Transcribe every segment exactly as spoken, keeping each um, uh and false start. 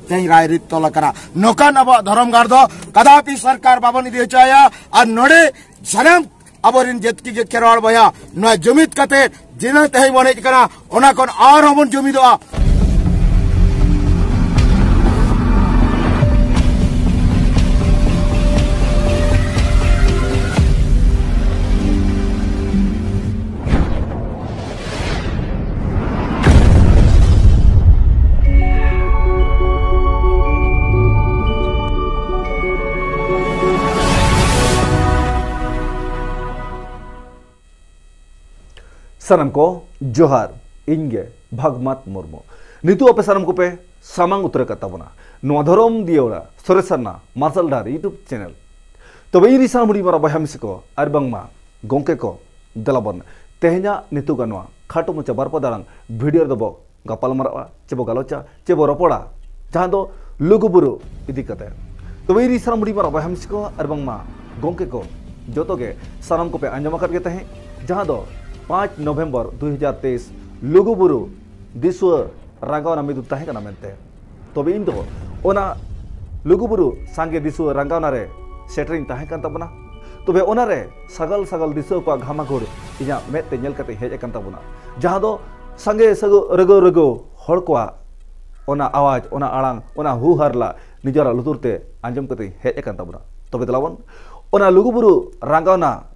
ᱛᱮᱦᱮᱧ ᱨᱟᱭᱨᱤᱛ ᱛᱚᱞ ᱟᱠᱟᱱᱟ᱾ ᱱᱚᱝᱠᱟᱱ ᱟᱵᱚᱣᱟᱜ ᱫᱷᱚᱨᱚᱢ ᱜᱟᱲ ᱫᱚ ᱠᱟᱫᱟᱯᱤ ᱥᱚᱨᱠᱟᱨ ᱵᱟᱵᱚᱱ ᱤᱫᱤ ᱦᱚᱪᱚ ᱟᱭᱟ᱾ ᱟᱨ ᱱᱚᱰᱮ ᱥᱟᱱᱟᱢ ᱟᱵᱚᱨᱮᱱ ᱡᱟᱹᱛᱤ ᱜᱮ ᱠᱷᱮᱨᱣᱟᱲ ᱵᱚᱭᱦᱟ ᱱᱚᱣᱟ ᱡᱩᱢᱤᱫ ᱠᱟᱛᱮ ᱡᱤᱱᱟᱹ ᱛᱮᱦᱮᱧ ᱵᱚᱱ ᱦᱮᱡ ᱟᱠᱟᱱᱟ, ᱚᱱᱟ ᱠᱷᱚᱱ ᱟᱨᱦᱚᱸ ᱵᱚᱱ ᱡᱩᱢᱤᱫᱚᱜᱼᱟ᱾ ᱥᱟᱱᱟᱢ ᱠᱚ ᱡᱚᱦᱟᱨ, ᱤᱧ ᱜᱮ ᱵᱷᱟᱜᱽᱢᱟᱛ ᱢᱩᱨᱢᱩ᱾ ᱱᱤᱛᱚᱜ ᱟᱯᱮ ᱥᱟᱱᱟᱢ ᱠᱚᱯᱮ ᱥᱟᱢᱟᱝ ᱩᱛᱟᱹᱨ ᱟᱠᱟᱫ ᱛᱟᱵᱚᱱᱟ ᱱᱚᱣᱟ ᱫᱷᱚᱨᱚᱢ ᱫᱤᱭᱟᱹᱲᱟ ᱥᱚᱨᱮᱥ ᱥᱟᱨᱱᱟ ᱢᱟᱨᱥᱟᱞ ᱰᱟᱦᱟᱨ YouTube ᱪᱮᱱᱮᱞ᱾ ᱛᱚᱵᱮ ᱤᱧ ᱨᱤᱥᱟᱱ ᱦᱩᱰᱤᱧ ᱢᱟᱨᱟᱝ ᱵᱚᱭᱦᱟ ᱢᱤᱥᱤ ᱠᱚ ᱟᱨ ᱵᱟᱝᱢᱟ ᱜᱚᱢᱠᱮ ᱠᱚ, ᱫᱮᱞᱟᱵᱚᱱ ᱛᱮᱦᱮᱧᱟᱜ ᱱᱤᱛᱚᱜᱟᱜ ᱱᱚᱣᱟ ᱠᱷᱟᱴᱚ ᱢᱟᱪᱷᱟ ᱵᱟᱨ ᱯᱟᱫᱟᱲᱟᱝ ᱵᱷᱤᱰᱤᱭᱳ ᱨᱮᱫᱚ ᱵᱚ ᱜᱟᱯᱟᱞ ᱢᱟᱨᱟᱜᱼᱟ, ᱪᱮ ᱵᱚ ᱜᱟᱞᱚᱪᱟ, ᱪᱮ ᱵᱚ ᱨᱚᱯᱚᱲᱟ, ᱡᱟᱦᱟᱸ ᱫᱚ ᱞᱩᱜᱩᱵᱩᱨᱩ ᱤᱫᱤ ᱠᱟᱛᱮ᱾ ᱛᱚᱵᱮ ᱤᱧ ᱥᱟᱱᱟᱢ ᱦᱩᱰᱤᱧ ᱢᱟᱨᱟᱝ ᱵᱚᱭᱦᱟ ᱢᱤᱥᱤ ᱠᱚ ᱟᱨ ᱵᱟᱝᱢᱟ ᱜᱚᱢᱠᱮ ᱠᱚ, ᱡᱚᱛᱚ ᱜᱮ ᱥᱟᱱᱟᱢ ᱠᱚᱯᱮ ᱟᱸᱡᱚᱢ ᱟᱠᱟᱫ ᱜᱮ ᱛᱟᱦᱮᱸᱫ, ᱡᱟᱦᱟᱸ ᱫᱚ ᱯᱟᱸᱪ ᱱᱚᱵᱷᱮᱢᱵᱚᱨ ᱫᱩ ᱦᱟᱡᱟᱨ ᱛᱮᱭᱤᱥ ᱞᱩᱜᱩᱵᱩᱨᱩ ᱫᱤᱥᱩᱣᱟᱹ ᱨᱟᱸᱜᱟᱣᱱᱟ ᱢᱤᱫᱩᱱ ᱛᱟᱦᱮᱸ ᱠᱟᱱᱟ ᱢᱮᱱᱛᱮ᱾ ᱛᱚᱵᱮ ᱤᱧ ᱫᱚ ᱚᱱᱟ ᱞᱩᱜᱩᱵᱩᱨᱩ ᱥᱟᱸᱜᱮ ᱫᱤᱥᱩᱣᱟᱹ ᱨᱟᱸᱜᱟᱣᱱᱟ ᱨᱮ ᱥᱮᱴᱮᱨᱤᱧ ᱛᱟᱦᱮᱸ ᱠᱟᱱ ᱛᱟᱵᱚᱱᱟ᱾ ᱛᱚᱵᱮ ᱚᱱᱟᱨᱮ ᱥᱟᱜᱟᱞ ᱥᱟᱜᱟᱞ ᱫᱤᱥᱩᱣᱟᱹ ᱠᱚᱣᱟᱜ ᱜᱷᱟᱢᱟᱜᱷᱩᱲ ᱤᱧᱟᱹᱜ ᱢᱮᱫ ᱛᱮ ᱧᱮᱞ ᱠᱟᱛᱮᱧ ᱦᱮᱡ ᱟᱠᱟᱱ ᱛᱟᱵᱚᱱᱟ, ᱡᱟᱦᱟᱸ ᱫᱚ ᱥᱟᱸᱜᱮ ᱥᱟᱹᱜᱟᱹ ᱨᱟᱹᱜᱟᱹᱣ ᱨᱟᱹᱜᱟᱹᱣ ᱦᱚᱲ ᱠᱚᱣᱟᱜ ᱚᱱᱟ ᱟᱣᱟᱡᱽ, ᱚᱱᱟ ᱟᱲᱟᱝ, ᱚᱱᱟ ᱦᱩ ᱦᱟᱨᱞᱟ ᱱᱤᱡᱮᱨᱟᱜ ᱞᱩᱛᱩᱨ ᱛᱮ ᱟᱸᱡᱚᱢ ᱠᱟᱛᱮᱧ ᱦᱮᱡ ᱟᱠᱟᱱ ᱛᱟᱵᱚᱱᱟ᱾ ᱛᱚᱵᱮ ᱫᱮᱞᱟᱵᱚᱱ ᱚᱱᱟ ᱞᱩᱜᱩᱵᱩᱨᱩ ᱨᱟᱸᱜᱟᱣᱱᱟ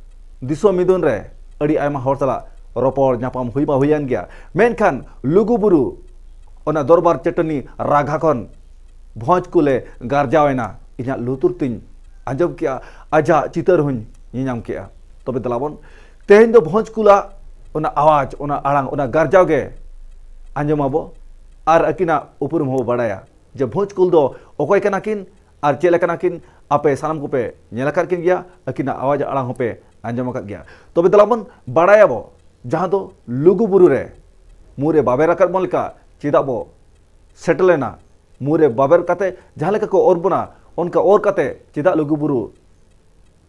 ᱫᱤᱥᱚᱢ ᱢᱤᱫᱩᱱ ᱨᱮ ᱟᱹᱰᱤ ᱟᱭᱢᱟ ᱦᱚᱲ ᱥᱟᱞᱟᱜ ᱨᱚᱯᱚᱲ ᱧᱟᱯᱟᱢ ᱦᱩᱭ ᱢᱟ ᱦᱩᱭᱮᱱ ᱜᱮᱭᱟ, ᱢᱮᱱᱠᱷᱟᱱ ᱞᱩᱜᱩᱵᱩᱨᱩ ᱚᱱᱟ ᱫᱚᱨᱵᱟᱨ ᱪᱟᱹᱴᱟᱹᱱᱤ ᱨᱟᱜᱷᱟ ᱠᱷᱚᱱ ᱵᱷᱚᱸᱡᱽ ᱠᱩᱞᱮ ᱜᱟᱨᱡᱟᱣ ᱮᱱᱟ᱾ ᱤᱧᱟᱹᱜ ᱞᱩᱛᱩᱨ ᱛᱤᱧ ᱟᱸᱡᱚᱢ ᱠᱮᱜᱼᱟ, ᱟᱡᱟᱜ ᱪᱤᱛᱟᱹᱨ ᱦᱚᱸᱧ ᱧᱮᱧᱟᱢ ᱠᱮᱜᱼᱟ᱾ ᱛᱚᱵᱮ ᱫᱮᱞᱟᱵᱚᱱ ᱛᱮᱦᱮᱧ ᱫᱚ ᱵᱷᱚᱸᱡᱽ ᱠᱩᱞᱟᱜ ᱚᱱᱟ ᱟᱣᱟᱡᱽ, ᱚᱱᱟ ᱟᱲᱟᱝ, ᱚᱱᱟ ᱜᱟᱨᱡᱟᱣ ᱜᱮ ᱟᱸᱡᱚᱢ ᱟᱵᱚ ᱟᱨ ᱟᱹᱠᱤᱱᱟᱜ ᱩᱯᱨᱩᱢ ᱦᱚᱸᱵᱚ ᱵᱟᱲᱟᱭᱟ ᱡᱮ ᱵᱷᱚᱸᱡᱽ ᱠᱩᱞ ᱫᱚ ᱚᱠᱚᱭ ᱠᱟᱱᱟ ᱠᱤᱱ ᱟᱨ ᱪᱮᱫ ᱞᱮᱠᱟᱱᱟ ᱠᱤᱱ᱾ ᱟᱯᱮ ᱥᱟᱱᱟᱢ ᱠᱚᱯᱮ ᱧᱮᱞ ᱟᱠᱟᱫ ᱠᱤᱱ ᱜᱮᱭᱟ, ᱟᱹᱠᱤᱱᱟᱜ ᱟᱣᱟᱡᱽ ᱟᱲᱟᱝ ᱦᱚᱸᱯᱮ ᱟᱸᱡᱚᱢ ᱟᱠᱟᱫ ᱜᱮᱭᱟ᱾ ᱛᱚᱵᱮ ᱫᱮᱞᱟᱵᱚᱱ ᱵᱟᱲᱟᱭᱟᱵᱚ ᱡᱟᱦᱟᱸ ᱫᱚ ᱞᱩᱜᱩ ᱵᱩᱨᱩ ᱨᱮ ᱢᱩᱨᱮ ᱵᱟᱵᱮᱨ ᱟᱠᱟᱫ ᱵᱚᱱ ᱞᱮᱠᱟ ᱪᱮᱫᱟᱜ ᱵᱚ ᱥᱮᱴᱮᱨ ᱞᱮᱱᱟ? ᱢᱩᱨᱮ ᱵᱟᱵᱮᱨ ᱠᱟᱛᱮ ᱡᱟᱦᱟᱸ ᱞᱮᱠᱟ ᱠᱚ ᱚᱨ ᱵᱚᱱᱟ, ᱚᱱᱠᱟ ᱚᱨ ᱠᱟᱛᱮ ᱪᱮᱫᱟᱜ ᱞᱩᱜᱩ ᱵᱩᱨᱩ,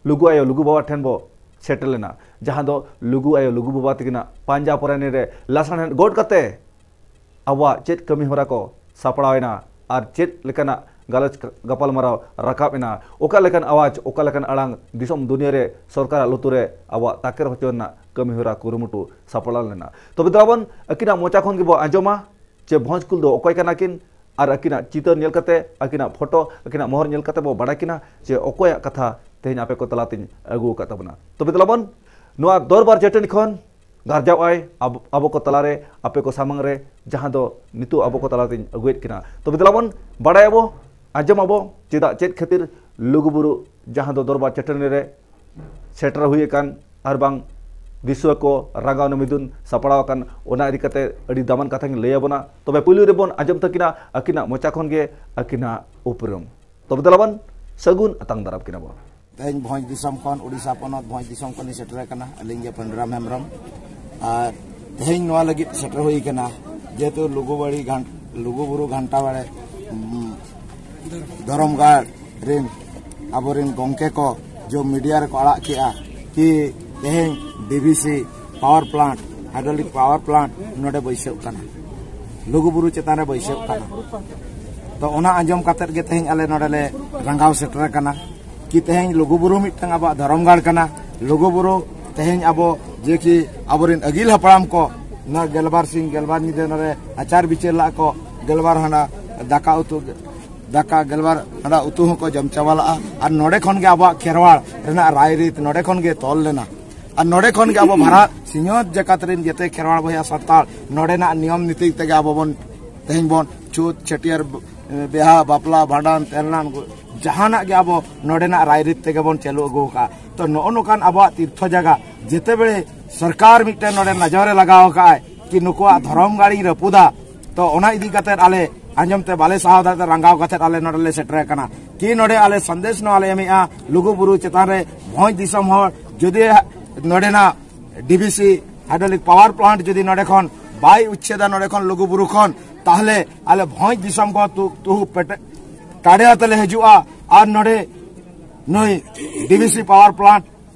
ᱞᱩᱜᱩ ᱟᱭᱳ, ᱞᱩᱜᱩ ᱵᱟᱵᱟ ᱴᱷᱮᱱ ᱵᱚ ᱥᱮᱴᱮᱨ ᱞᱮᱱᱟ? ᱡᱟᱦᱟᱸ ᱫᱚ ᱞᱩᱜᱩ ᱟᱭᱳ, ᱞᱩᱜᱩ ᱵᱟᱵᱟ ᱛᱟᱹᱠᱤᱱᱟᱜ ᱯᱟᱸᱡᱟ ᱯᱚᱨᱟᱭᱱᱤ ᱨᱮ ᱞᱟᱥᱟᱲᱦᱮᱫ ᱜᱚᱴ ᱠᱟᱛᱮ ᱟᱵᱚᱣᱟᱜ ᱪᱮᱫ ᱠᱟᱹᱢᱤ ᱦᱚᱨᱟ ᱠᱚ ᱥᱟᱯᱲᱟᱣ ᱮᱱᱟ, ᱟᱨ ᱪᱮᱫ ᱞᱮᱠᱟᱱᱟᱜ ᱜᱟᱞᱚᱪ ᱜᱟᱯᱟᱞᱢᱟᱨᱟᱣ ᱨᱟᱠᱟᱵ ᱮᱱᱟ, ᱚᱠᱟ ᱞᱮᱠᱟᱱ ᱟᱣᱟᱡᱽ, ᱚᱠᱟ ᱞᱮᱠᱟᱱ ᱟᱲᱟᱝ ᱫᱤᱥᱚᱢ ᱫᱩᱱᱤᱭᱟᱹ ᱨᱮ ᱥᱚᱨᱠᱟᱨᱟᱜ ᱞᱩᱛᱩᱨ ᱨᱮ ᱟᱵᱚᱣᱟᱜ ᱛᱟᱠᱮᱨ ᱦᱚᱪᱚ ᱨᱮᱱᱟᱜ ᱠᱟᱹᱢᱤ ᱦᱚᱨᱟ ᱠᱩᱨᱩᱢᱩᱴᱩ ᱥᱟᱯᱲᱟᱣ ᱞᱮᱱᱟ᱾ ᱛᱚᱵᱮ ᱫᱮᱞᱟ ᱵᱚᱱ ᱟᱹᱠᱤᱱᱟᱜ ᱢᱚᱪᱟ ᱠᱷᱚᱱ ᱜᱮᱵᱚ ᱟᱸᱡᱚᱢᱟ ᱡᱮ ᱵᱷᱚᱸᱡᱽ ᱠᱩᱞ ᱫᱚ ᱚᱠᱚᱭ ᱠᱟᱱᱟ ᱠᱤᱱ, ᱟᱨ ᱟᱹᱠᱤᱱᱟᱜ ᱪᱤᱛᱟᱹᱨ ᱧᱮᱞ ᱠᱟᱛᱮ, ᱟᱹᱠᱤᱱᱟᱜ ᱯᱷᱳᱴᱳ, ᱟᱹᱠᱤᱱᱟᱜ ᱢᱚᱦᱚᱨ ᱧᱮᱞ ᱠᱟᱛᱮ ᱵᱚ ᱵᱟᱲᱟᱭ ᱠᱤᱱᱟ ᱡᱮ ᱚᱠᱚᱭᱟᱜ ᱠᱟᱛᱷᱟ ᱛᱮᱦᱮᱧ ᱟᱯᱮ ᱠᱚ ᱛᱟᱞᱟᱛᱤᱧ ᱟᱹᱜᱩ ᱟᱠᱟᱫ ᱛᱟᱵᱚᱱᱟ᱾ ᱛᱚᱵᱮ ᱫᱮᱞᱟ ᱵᱚᱱ ᱱᱚᱣᱟ ᱫᱚᱨᱵᱟᱨ ᱪᱟᱹᱴᱟᱹᱱᱤ ᱠᱷᱚᱱ ᱜᱟᱨᱡᱟᱣ ᱟᱭ ᱟᱵᱚ, ᱟᱵᱚ ᱠᱚ ᱛᱟᱞᱟᱨᱮ, ᱟᱯᱮ ᱠᱚ ᱥᱟᱢᱟᱝ ᱨᱮ, ᱡᱟᱦᱟᱸ ᱫᱚ ᱱᱤᱛᱚᱜ ᱟᱵᱚ ᱠᱚ ᱛᱟᱞᱟᱛᱤᱧ ᱟᱹᱜᱩᱭᱮᱫ ᱠᱤᱱᱟ᱾ ᱛᱚᱵᱮ ᱫᱮᱞᱟ ᱵᱚᱱ ᱵᱟᱲᱟᱭᱟᱵᱚ, ᱟᱸᱡᱚᱢᱟᱵᱚ, ᱪᱮᱫᱟᱜ, ᱪᱮᱫ ᱠᱷᱟᱹᱛᱤᱨ ᱞᱩᱜᱩᱵᱩᱨᱩ ᱡᱟᱦᱟᱸ ᱫᱚ ᱫᱚᱨᱵᱟᱨ ᱪᱟᱹᱴᱟᱹᱱᱤ ᱨᱮ ᱥᱮᱴᱮᱨ ᱦᱩᱭ ᱟᱠᱟᱱ ᱟᱨ ᱵᱟᱝ ᱫᱤᱥᱩᱣᱟᱹ ᱠᱚ ᱨᱟᱸᱜᱟᱣ ᱱᱩᱢᱤᱫᱩᱱ ᱥᱟᱯᱲᱟᱣ ᱟᱠᱟᱱ, ᱚᱱᱟ ᱤᱫᱤ ᱠᱟᱛᱮ ᱟᱹᱰᱤ ᱫᱟᱢᱟᱱ ᱠᱟᱛᱷᱟᱧ ᱞᱟᱹᱭ ᱟᱵᱚᱱᱟ᱾ ᱛᱚᱵᱮ ᱯᱩᱭᱞᱩ ᱨᱮᱵᱚᱱ ᱟᱸᱡᱚᱢ ᱛᱟᱹᱠᱤᱱᱟ ᱟᱹᱠᱤᱱᱟᱜ ᱢᱚᱪᱟ ᱠᱷᱚᱱ ᱜᱮ ᱟᱹᱠᱤᱱᱟᱜ ᱩᱯᱨᱩᱢ᱾ ᱛᱚᱵᱮ ᱫᱮᱞᱟ ᱵᱚᱱ ᱥᱟᱹᱜᱩᱱ ᱟᱛᱟᱝ ᱫᱟᱨᱟᱢ ᱠᱤᱱᱟ ᱵᱚᱱ᱾ ᱛᱮᱦᱮᱧ ᱵᱷᱚᱸᱡᱽ ᱫᱤᱥᱚᱢ ᱠᱷᱚᱱ, ᱩᱰᱤᱥᱟ ᱯᱚᱱᱚᱛ ᱵᱷᱚᱸᱡᱽ ᱫᱤᱥᱚᱢ ᱠᱷᱚᱱ ᱤᱧ ᱥᱮᱴᱮᱨ ᱟᱠᱟᱱᱟ᱾ ᱟᱹᱞᱤᱧ ᱜᱮ ᱯᱟᱹᱱᱰᱨᱟᱢ ᱦᱮᱢᱵᱨᱚᱢ᱾ ᱟᱨ ᱛᱮᱦᱮᱧ ᱱᱚᱣᱟ ᱞᱟᱹᱜᱤᱫ ᱥᱮᱴᱮᱨ ᱦᱩᱭ ᱟᱠᱟᱱᱟ, ᱡᱮᱦᱮᱛᱩ ᱞᱩᱜᱩᱵᱟᱲᱤ ᱜᱷᱟᱱ-, ᱞᱩᱜᱩᱵᱩᱨᱩ ᱜᱷᱟᱱᱴᱟ ᱵᱟᱲᱮ, ᱩᱢ, ᱫᱷᱚᱨᱚᱢ ᱜᱟᱲ ᱨᱮᱱ ᱟᱵᱚᱨᱮᱱ ᱜᱚᱢᱠᱮ ᱠᱚ ᱡᱚ ᱢᱤᱰᱤᱭᱟ ᱨᱮᱠᱚ ᱟᱲᱟᱜ ᱠᱮᱜᱼᱟ ᱠᱤ ᱛᱮᱦᱮᱧ D V C power plant, hydraulic power plant ᱱᱚᱰᱮ ᱵᱟᱹᱭᱥᱟᱹᱜ ᱠᱟᱱᱟ, ᱞᱩᱜᱩᱵᱩᱨᱩ ᱪᱮᱛᱟᱱ ᱨᱮ ᱵᱟᱹᱭᱥᱟᱹᱜ ᱠᱟᱱᱟ᱾ ᱛᱚ, ᱚᱱᱟ ᱟᱸᱡᱚᱢ ᱠᱟᱛᱮᱫ ᱜᱮ ᱛᱮᱦᱮᱧ ᱟᱞᱮ ᱱᱚᱰᱮ ᱞᱮ ᱨᱟᱸᱜᱟᱣ ᱥᱮᱴᱮᱨ ᱟᱠᱟᱱᱟ ᱠᱤ ᱛᱮᱦᱮᱧ ᱞᱩᱜᱩᱵᱩᱨᱩ ᱢᱤᱫᱴᱟᱝ ᱟᱵᱚᱣᱟᱜ ᱫᱷᱚᱨᱚᱢ ᱜᱟᱲ ᱠᱟᱱᱟ᱾ ᱞᱩᱜᱩᱵᱩᱨᱩ ᱛᱮᱦᱮᱧ ᱟᱵᱚ ᱡᱮ ᱠᱤ ᱟᱵᱚᱨᱮᱱ ᱟᱹᱜᱤᱞ ᱦᱟᱯᱲᱟᱢ ᱠᱚ ᱱᱚᱣᱟ ᱜᱮᱞᱵᱟᱨ ᱥᱤᱧ ᱜᱮᱞᱵᱟᱨ ᱧᱤᱫᱟᱹ ᱱᱚᱰᱮ ᱟᱪᱟᱨ ᱵᱤᱪᱟᱹᱨ ᱞᱟᱜ ᱠᱚ, ᱜᱮᱞᱵᱟᱨ ᱦᱟᱸᱰᱟ ᱫᱟᱠᱟ ᱩᱛᱩ, ᱫᱟᱠᱟ ᱜᱮᱞᱵᱟᱨ ᱦᱟᱸᱰᱟ ᱩᱛᱩ ᱦᱚᱸᱠᱚ ᱡᱚᱢ ᱪᱟᱵᱟ ᱞᱟᱜᱼᱟ᱾ ᱟᱨ ᱱᱚᱰᱮ ᱠᱷᱚᱱ ᱜᱮ ᱟᱵᱚᱣᱟᱜ ᱠᱷᱮᱨᱣᱟᱲ ᱨᱮᱱᱟᱜ ᱨᱟᱭᱨᱤᱛ ᱱᱚᱰᱮ ᱠᱷᱚᱱ ᱜᱮ ᱛᱚᱞ ᱞᱮᱱᱟ᱾ ᱟᱨ ᱱᱚᱰᱮ ᱠᱷᱚᱱ ᱜᱮ ᱟᱵᱚ ᱵᱷᱟᱨᱚᱛ ᱥᱤᱧᱚᱛ ᱡᱟᱠᱟᱛ ᱨᱮᱱ ᱡᱮᱛᱮ ᱠᱷᱮᱨᱣᱟᱲ ᱵᱚᱭᱦᱟ ᱥᱟᱱᱛᱟᱲ ᱱᱚᱰᱮᱱᱟᱜ ᱱᱤᱭᱚᱢ ᱱᱤᱛᱤ ᱛᱮᱜᱮ ᱟᱵᱚ ᱵᱚᱱ ᱛᱮᱦᱮᱧ ᱵᱚᱱ ᱪᱷᱩᱛ, ᱪᱷᱟᱹᱴᱭᱟᱹᱨ, ᱵᱤᱦᱟ, ᱵᱟᱯᱞᱟ, ᱵᱷᱟᱸᱰᱟᱱ, ᱛᱮᱞᱱᱟᱱ, ᱡᱟᱦᱟᱱᱟᱜ ᱜᱮ ᱟᱵᱚ ᱱᱚᱰᱮᱱᱟᱜ ᱨᱟᱭᱨᱤᱛ ᱛᱮᱜᱮ ᱵᱚᱱ ᱪᱟᱹᱞᱩ ᱟᱹᱜᱩ ᱟᱠᱟᱫᱼᱟ᱾ ᱛᱚ, ᱱᱚᱜᱼᱚ ᱱᱚᱝᱠᱟᱱ ᱟᱵᱚᱣᱟᱜ ᱛᱤᱨᱛᱷᱚ ᱡᱟᱭᱜᱟ ᱡᱮᱛᱮ ᱵᱮᱲᱮ ᱥᱚᱨᱠᱟᱨ ᱢᱤᱫᱴᱮᱱ ᱱᱚᱰᱮ ᱱᱚᱡᱚᱨᱮ ᱞᱟᱜᱟᱣ ᱟᱠᱟᱫᱼᱟᱭ ᱠᱤ ᱱᱩᱠᱩᱣᱟᱜ ᱫᱷᱚᱨᱚᱢ ᱜᱟᱲᱤᱧ ᱨᱟᱹᱯᱩᱫᱟ, ᱛᱚ, ᱚᱱᱟ ᱤᱫᱤ ᱠᱟᱛᱮᱫ ᱟᱞᱮ ᱟᱸᱡᱚᱢ ᱛᱮ ᱵᱟᱞᱮ ᱥᱟᱦᱟᱣ ᱫᱟᱲᱮᱭᱟᱫᱟ, ᱨᱟᱸᱜᱟᱣ ᱠᱟᱛᱮᱫ ᱟᱞᱮ ᱱᱚᱰᱮ ᱞᱮ ᱥᱮᱴᱮᱨ ᱟᱠᱟᱱᱟ᱾ ᱠᱤ ᱱᱚᱰᱮ ᱟᱞᱮ ᱥᱟᱸᱫᱮᱥ ᱱᱚᱣᱟ ᱞᱮ ᱮᱢᱮᱜᱼᱟ, ᱞᱩᱜᱩ ᱵᱩᱨᱩ ᱪᱮᱛᱟᱱ ᱨᱮ ᱵᱷᱚᱸᱡᱽ ᱫᱤᱥᱚᱢ ᱦᱚᱲ ᱡᱩᱫᱤ ᱱᱚᱰᱮᱱᱟᱜ ᱰᱤᱵᱷᱤᱥᱤ ᱦᱟᱭᱰᱨᱳᱞᱤᱠ ᱯᱟᱣᱟᱨ ᱯᱞᱟᱱᱴ ᱡᱩᱫᱤ ᱱᱚᱰᱮ ᱠᱷᱚᱱ ᱵᱟᱭ ᱩᱪᱪᱷᱮᱫᱟ, ᱱᱚᱰᱮ ᱠᱷᱚᱱ ᱞᱩᱜᱩ ᱵᱩᱨᱩ ᱠᱷᱚᱱ, ᱛᱟᱦᱞᱮ ᱟᱞᱮ ᱵᱷᱚᱸᱡᱽ ᱫᱤᱥᱚᱢ ᱠᱚ ᱛᱩ-, ᱛᱩᱦᱩ ᱯᱮᱴᱮ-, ᱴᱟᱰᱮ ᱟᱛᱮ ᱞᱮ ᱦᱤᱡᱩᱜᱼᱟ᱾ ᱟᱨ ᱱᱚᱰᱮ ᱱᱩᱭ ᱰᱤᱵᱷᱤᱥᱤ ᱯᱟᱣᱟᱨ ᱯᱞᱟᱱᱴ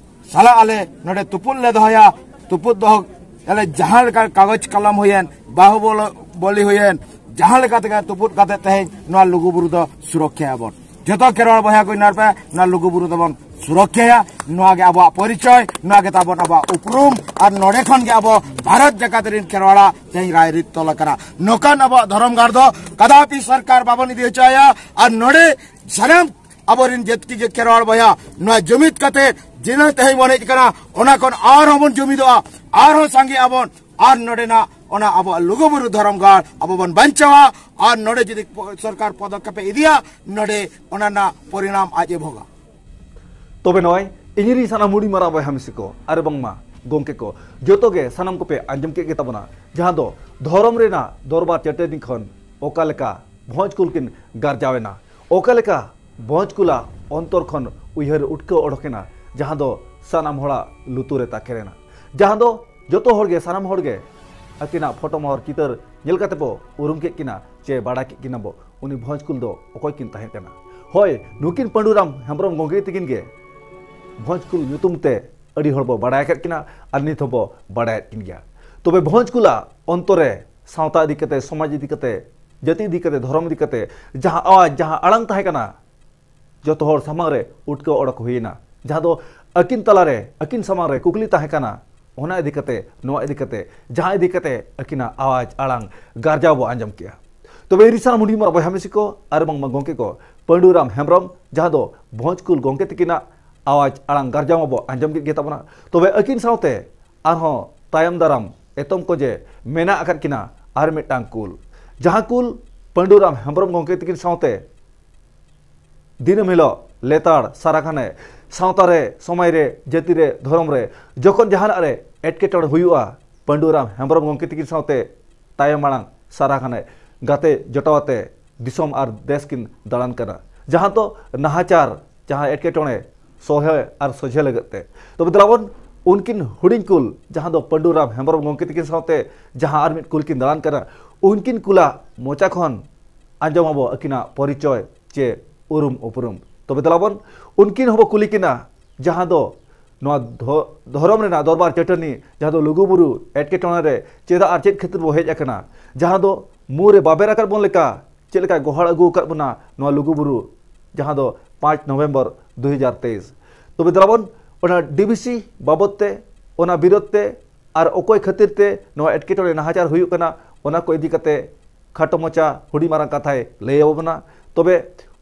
ᱥᱟᱞᱟᱜ ᱟᱞᱮ ᱱᱚᱰᱮ ᱛᱩᱯᱩᱫ ᱞᱮ ᱫᱚᱦᱚᱭᱟ᱾ ᱛᱩᱯᱩᱫ ᱫᱚᱦᱚ ᱟᱞᱮ ᱡᱟᱦᱟᱸ ᱞᱮᱠᱟ ᱠᱟᱜᱚᱡᱽ ᱠᱚᱞᱚᱢ ᱦᱩᱭᱮᱱ, ᱵᱟᱦᱩᱵᱚᱞᱤ ᱦᱩᱭᱮᱱ, ᱡᱟᱦᱟᱸ ᱞᱮᱠᱟ ᱛᱮᱜᱮ ᱛᱩᱯᱩᱫ ᱠᱟᱛᱮ ᱛᱮᱦᱮᱧ ᱱᱚᱣᱟ ᱞᱩᱜᱩᱵᱩᱨᱩ ᱫᱚ ᱥᱩᱨᱚᱠᱷᱟᱭᱟᱵᱚᱱ᱾ ᱡᱚᱛᱚ ᱠᱷᱮᱨᱣᱟᱲ ᱵᱚᱭᱦᱟ ᱠᱚ ᱱᱮᱦᱚᱨ ᱯᱮ, ᱱᱚᱣᱟ ᱞᱩᱜᱩᱵᱩᱨᱩ ᱫᱚᱵᱚᱱ ᱥᱩᱨᱚᱠᱷᱟᱭᱟ᱾ ᱱᱚᱣᱟ ᱜᱮ ᱟᱵᱚᱣᱟᱜ ᱯᱚᱨᱤᱪᱚᱭ, ᱱᱚᱣᱟ ᱜᱮ ᱛᱟᱵᱚᱱ ᱟᱵᱚᱣᱟᱜ ᱩᱯᱨᱩᱢ᱾ ᱟᱨ ᱱᱚᱰᱮ ᱠᱷᱚᱱ ᱜᱮ ᱟᱵᱚ ᱵᱷᱟᱨᱚᱛ ᱡᱟᱠᱟᱛ ᱨᱮᱱ ᱠᱷᱮᱨᱣᱟᱲᱟ ᱛᱮᱦᱮᱧ ᱨᱟᱭ ᱨᱤᱛ ᱛᱚᱞ ᱟᱠᱟᱱᱟ᱾ ᱱᱚᱝᱠᱟᱱ ᱟᱵᱚᱣᱟᱜ ᱫᱷᱚᱨᱚᱢ ᱜᱟᱲ ᱫᱚ ᱠᱟᱫᱟᱯᱤ ᱥᱚᱨᱠᱟᱨ ᱵᱟᱵᱚᱱ ᱤᱫᱤ ᱦᱚᱪᱚ ᱟᱭᱟ᱾ ᱟᱨ ᱱᱚᱰᱮ ᱥᱟᱱᱟᱢ ᱟᱵᱚᱨᱮᱱ ᱡᱟᱹᱛᱤ ᱜᱮ ᱠᱷᱮᱨᱣᱟᱲ ᱵᱚᱭᱦᱟ ᱱᱚᱣᱟ ᱡᱩᱢᱤᱫ ᱠᱟᱛᱮ ᱡᱤᱱᱟᱹ ᱛᱮᱦᱮᱧ ᱵᱚᱱ ᱦᱮᱡ ᱟᱠᱟᱱᱟ, ᱚᱱᱟ ᱠᱷᱚᱱ ᱟᱨᱦᱚᱸ ᱵᱚᱱ ᱡᱩᱢᱤᱫᱚᱜᱼᱟ, ᱟᱨᱦᱚᱸ ᱥᱟᱸᱜᱮᱜ ᱟᱵᱚᱱ᱾ ᱟᱨ ᱱᱚᱰᱮᱱᱟᱜ ᱚᱱᱟ ᱟᱵᱚᱣᱟᱜ ᱞᱩᱜᱩᱵᱩᱨᱩ ᱫᱷᱚᱨᱚᱢ ᱜᱟᱲ ᱟᱵᱚ ᱵᱚᱱ ᱵᱟᱧᱪᱟᱣᱟ᱾ ᱟᱨ ᱱᱚᱰᱮ ᱡᱩᱫᱤ ᱯᱚ-, ᱥᱚᱨᱠᱟᱨ ᱯᱚᱫᱚᱠᱷᱮᱯ ᱮ ᱤᱫᱤᱭᱟ, ᱱᱚᱰᱮ ᱚᱱᱟ ᱨᱮᱱᱟᱜ ᱯᱚᱨᱤᱱᱟᱢ ᱟᱡ ᱮ ᱵᱷᱳᱜᱟ᱾ ᱛᱚᱵᱮ ᱱᱚᱜᱼᱚᱭ ᱤᱧ ᱨᱤᱱ ᱥᱟᱱᱟᱢ ᱦᱩᱰᱤᱧ ᱢᱟᱨᱟᱝ ᱵᱚᱭᱦᱟ ᱢᱤᱥᱤ ᱠᱚ ᱟᱨ ᱵᱟᱝᱢᱟ ᱜᱚᱢᱠᱮ ᱠᱚ, ᱡᱚᱛᱚ ᱜᱮ ᱥᱟᱱᱟᱢ ᱠᱚᱯᱮ ᱟᱸᱡᱚᱢ ᱠᱮᱫ ᱜᱮ ᱛᱟᱵᱚᱱᱟ, ᱡᱟᱦᱟᱸ ᱫᱚ ᱫᱷᱚᱨᱚᱢ ᱨᱮᱱᱟᱜ ᱫᱚᱨᱵᱟᱨ ᱪᱟᱹᱴᱟᱹᱱᱤ ᱠᱷᱚᱱ ᱚᱠᱟ ᱞᱮᱠᱟ ᱵᱷᱚᱸᱡᱽ ᱠᱩᱞ ᱠᱤᱱ ᱜᱟᱨᱡᱟᱣ ᱮᱱᱟ, ᱚᱠᱟ ᱞᱮᱠᱟ ᱵᱷᱚᱸᱡᱽ ᱠᱩᱞᱟᱜ ᱚᱱᱛᱚᱨ ᱠᱷᱚᱱ ᱩᱭᱦᱟᱹᱨ ᱩᱴᱠᱟᱹᱣ ᱚᱰᱚᱠ ᱮᱱᱟ, ᱡᱟᱦᱟᱸ ᱫᱚ ᱥᱟᱱᱟᱢ ᱦᱚᱲᱟᱜ ᱞᱩᱛᱩᱨ ᱨᱮ ᱛᱟᱠᱮᱨ ᱮᱱᱟ, ᱡᱟᱦᱟᱸ ᱫᱚ ᱡᱚᱛᱚ ᱦᱚᱲ ᱜᱮ, ᱥᱟᱱᱟᱢ ᱦᱚᱲ ᱜᱮ ᱟᱹᱠᱤᱱᱟᱜ ᱯᱷᱳᱴᱳ ᱢᱚᱦᱚᱨ ᱪᱤᱛᱟᱹᱨ ᱧᱮᱞ ᱠᱟᱛᱮ ᱵᱚ ᱩᱨᱩᱢ ᱠᱮᱫ ᱠᱤᱱᱟ ᱪᱮ ᱵᱟᱲᱟᱭ ᱠᱮᱫ ᱠᱤᱱᱟ ᱵᱚ, ᱩᱱᱤ ᱵᱷᱚᱸᱡᱽ ᱠᱩᱞ ᱫᱚ ᱚᱠᱚᱭ ᱠᱤᱱ ᱛᱟᱦᱮᱸ ᱠᱟᱱᱟ᱾ ᱦᱳᱭ, ᱱᱩᱠᱤᱱ ᱯᱟᱹᱰᱩᱨᱟᱢ ᱦᱮᱢᱵᱨᱚᱢ ᱜᱚᱢᱠᱮ ᱛᱤᱠᱤᱱ ᱜᱮ ᱵᱷᱚᱸᱡᱽ ᱠᱩᱞ ᱧᱩᱛᱩᱢ ᱛᱮ ᱟᱹᱰᱤ ᱦᱚᱲ ᱵᱚ ᱵᱟᱲᱟᱭ ᱟᱠᱟᱫ ᱠᱤᱱᱟ ᱟᱨ ᱱᱤᱛ ᱦᱚᱸᱵᱚ ᱵᱟᱲᱟᱭᱮᱫ ᱠᱤᱱ ᱜᱮᱭᱟ᱾ ᱛᱚᱵᱮ ᱵᱷᱚᱸᱡᱽ ᱠᱩᱞᱟᱜ ᱚᱱᱛᱚᱨ ᱨᱮ ᱥᱟᱶᱛᱟ ᱤᱫᱤ ᱠᱟᱛᱮ, ᱥᱚᱢᱟᱡᱽ ᱤᱫᱤ ᱠᱟᱛᱮ, ᱡᱟᱹᱛᱤ ᱤᱫᱤ ᱠᱟᱛᱮ, ᱫᱷᱚᱨᱚᱢ ᱤᱫᱤ ᱠᱟᱛᱮ ᱡᱟᱦᱟᱸ ᱟᱣᱟᱡᱽ, ᱡᱟᱦᱟᱸ ᱟᱲᱟᱝ ᱛᱟᱦᱮᱸ ᱠᱟᱱᱟ, ᱡᱚᱛᱚ ᱦᱚᱲ ᱥᱟᱢᱟᱝ ᱨᱮ ᱩᱴᱠᱟᱹᱣ ᱚᱰᱚᱠ ᱦᱩᱭᱮᱱᱟ, ᱡᱟᱦᱟᱸ ᱫᱚ ᱟᱹᱠᱤᱱ ᱛᱟᱞᱟᱨᱮ, ᱟᱹᱠᱤᱱ ᱥᱟᱢᱟᱝ ᱨᱮ ᱠᱩᱠᱞᱤ ᱛᱟᱦᱮᱸ ᱠᱟᱱᱟ, ᱚᱱᱟ ᱤᱫᱤ ᱠᱟᱛᱮ, ᱱᱚᱣᱟ ᱤᱫᱤ ᱠᱟᱛᱮ, ᱡᱟᱦᱟᱸ ᱤᱫᱤ ᱠᱟᱛᱮ ᱟᱹᱠᱤᱱᱟᱜ ᱟᱣᱟᱡᱽ ᱟᱲᱟᱝ ᱜᱟᱨᱡᱟᱣ ᱵᱚ ᱟᱸᱡᱚᱢ ᱠᱮᱜᱼᱟ᱾ ᱛᱚᱵᱮ ᱤᱨᱤ ᱥᱟᱱᱟᱢ ᱦᱩᱰᱤᱧ ᱢᱟᱨᱟᱝ ᱵᱚᱭᱦᱟ ᱢᱤᱥᱤ ᱠᱚ ᱟᱨ ᱵᱟᱝᱢᱟ ᱜᱚᱢᱠᱮ ᱠᱚ, ᱯᱟᱹᱰᱩᱨᱟᱢ ᱦᱮᱢᱵᱨᱚᱢ, ᱡᱟᱦᱟᱸ ᱫᱚ ᱵᱷᱚᱸᱡᱽ ᱠᱩᱞ ᱜᱚᱢᱠᱮ ᱛᱤᱠᱤᱱᱟᱜ ᱟᱣᱟᱡᱽ ᱟᱲᱟᱝ ᱜᱟᱨᱡᱟᱣ ᱢᱟᱵᱚ ᱟᱸᱡᱚᱢ ᱠᱮᱫ ᱜᱮ ᱛᱟᱵᱚᱱᱟ᱾ ᱛᱚᱵᱮ ᱟᱹᱠᱤᱱ ᱥᱟᱶᱛᱮ ᱟᱨᱦᱚᱸ ᱛᱟᱭᱚᱢ ᱫᱟᱨᱟᱢ ᱮᱛᱚᱢ ᱠᱚ ᱡᱮ ᱢᱮᱱᱟᱜ ᱟᱠᱟᱫ ᱠᱤᱱᱟ ᱟᱨ ᱢᱤᱫᱴᱟᱝ ᱠᱩᱞ, ᱡᱟᱦᱟᱸ ᱠᱩᱞ ᱯᱟᱹᱰᱩᱨᱟᱢ ᱦᱮᱢᱵᱨᱚᱢ ᱜᱚᱢᱠᱮ ᱛᱤᱠᱤᱱ ᱥᱟᱶᱛᱮ ᱫᱤᱱᱟᱹᱢ ᱦᱤᱞᱳᱜ ᱞᱮᱛᱟᱲ ᱥᱟᱨᱟ ᱠᱷᱟᱱᱮ ᱥᱟᱶᱛᱟ ᱨᱮ, ᱥᱚᱢᱟᱡᱽ ᱨᱮ, ᱡᱟᱹᱛᱤ ᱨᱮ, ᱫᱷᱚᱨᱚᱢ ᱨᱮ ᱡᱚᱠᱷᱚᱱ ᱡᱟᱦᱟᱱᱟᱜ ᱨᱮ ᱮᱴᱠᱮᱴᱚᱬᱮ ᱦᱩᱭᱩᱜᱼᱟ, ᱯᱟᱹᱰᱩᱨᱟᱢ ᱦᱮᱢᱵᱨᱚᱢ ᱜᱚᱢᱠᱮ ᱛᱤᱠᱤᱱ ᱥᱟᱶᱛᱮ ᱛᱟᱭᱚᱢ ᱢᱟᱲᱟᱝ ᱥᱟᱨᱟ ᱠᱷᱟᱱᱮ ᱜᱟᱛᱮ ᱡᱚᱴᱟᱣ ᱟᱛᱮ ᱫᱤᱥᱚᱢ ᱟᱨ ᱫᱮᱥ ᱠᱤᱱ ᱫᱟᱬᱟᱱ ᱠᱟᱱᱟ, ᱡᱟᱦᱟᱸ ᱫᱚ ᱱᱟᱦᱟᱪᱟᱨ, ᱡᱟᱦᱟᱸ ᱮᱴᱠᱮᱴᱚᱬᱮ ᱥᱚᱞᱦᱮ ᱟᱨ ᱥᱚᱡᱷᱮ ᱞᱟᱹᱜᱤᱫ ᱛᱮ᱾ ᱛᱚᱵᱮ ᱫᱮᱞᱟᱵᱚᱱ ᱩᱱᱠᱤᱱ ᱦᱩᱰᱤᱧ ᱠᱩᱞ, ᱡᱟᱦᱟᱸ ᱫᱚ ᱯᱟᱹᱰᱩᱨᱟᱢ ᱦᱮᱢᱵᱨᱚᱢ ᱜᱚᱢᱠᱮ ᱛᱤᱠᱤᱱ ᱥᱟᱶᱛᱮ ᱡᱟᱦᱟᱸ ᱟᱨ ᱢᱤᱫ ᱠᱩᱞ ᱠᱤᱱ ᱫᱟᱬᱟᱱ ᱠᱟᱱᱟ, ᱩᱱᱠᱤᱱ ᱠᱩᱞᱟᱜ ᱢᱚᱪᱟ ᱠᱷᱚᱱ ᱟᱸᱡᱚᱢ ᱟᱵᱚ ᱟᱹᱠᱤᱱᱟᱜ ᱯᱚᱨᱤᱪᱚᱭ ᱪᱮ ᱩᱨᱩᱢ ᱩᱯᱨᱩᱢ᱾ ᱛᱚᱵᱮ ᱫᱮᱞᱟᱵᱚᱱ ᱩᱱᱠᱤᱱ ᱦᱚᱸᱵᱚ ᱠᱩᱞᱤ ᱠᱤᱱᱟ, ᱡᱟᱦᱟᱸ ᱫᱚ ᱱᱚᱣᱟ ᱫᱷᱚ-, ᱫᱷᱚᱨᱚᱢ ᱨᱮᱱᱟᱜ ᱫᱚᱨᱵᱟᱨ ᱪᱟᱹᱴᱟᱹᱱᱤ, ᱡᱟᱦᱟᱸ ᱫᱚ ᱞᱩᱜᱩᱵᱩᱨᱩ ᱮᱴᱠᱮᱴᱚᱬᱮ ᱨᱮ ᱪᱮᱫᱟᱜ ᱟᱨ ᱪᱮᱫ ᱠᱷᱟᱹᱛᱤᱨ ᱵᱚ ᱦᱮᱡ ᱟᱠᱟᱱᱟ, ᱡᱟᱦᱟᱸ ᱫᱚ ᱢᱩᱨᱮ ᱵᱟᱵᱮᱨ ᱟᱠᱟᱫ ᱵᱚᱱ ᱞᱮᱠᱟ ᱪᱮᱫ ᱞᱮᱠᱟᱭ ᱜᱚᱦᱚᱲ ᱟᱹᱜᱩ ᱟᱠᱟᱫ ᱵᱚᱱᱟ ᱱᱚᱣᱟ ᱞᱩᱜᱩᱵᱩᱨᱩ, ᱡᱟᱦᱟᱸ ᱫᱚ ᱯᱟᱸᱪ ᱱᱚᱵᱷᱮᱢᱵᱚᱨ ᱫᱩ ᱦᱟᱡᱟᱨ ᱛᱮᱭᱤᱥ᱾ ᱛᱚᱵᱮ ᱫᱮᱞᱟᱵᱚᱱ ᱚᱱᱟ ᱰᱤᱵᱤᱥᱤ ᱵᱟᱵᱚᱛ ᱛᱮ, ᱚᱱᱟ ᱵᱤᱨᱳᱫᱷ ᱛᱮ ᱟᱨ ᱚᱠᱚᱭ ᱠᱷᱟᱹᱛᱤᱨ ᱛᱮ ᱱᱚᱣᱟ ᱮᱴᱠᱮᱴᱚᱬᱮ ᱱᱟᱦᱟᱪᱟᱨ ᱦᱩᱭᱩᱜ ᱠᱟᱱᱟ, ᱚᱱᱟ ᱠᱚ ᱤᱫᱤ ᱠᱟᱛᱮ ᱠᱷᱟᱴᱚ ᱢᱟᱪᱷᱟ ᱦᱩᱰᱤᱧ ᱢᱟᱨᱟᱝ ᱠᱟᱛᱷᱟᱭ ᱞᱟᱹᱭ ᱟᱵᱚᱱᱟ᱾ ᱛᱚᱵᱮ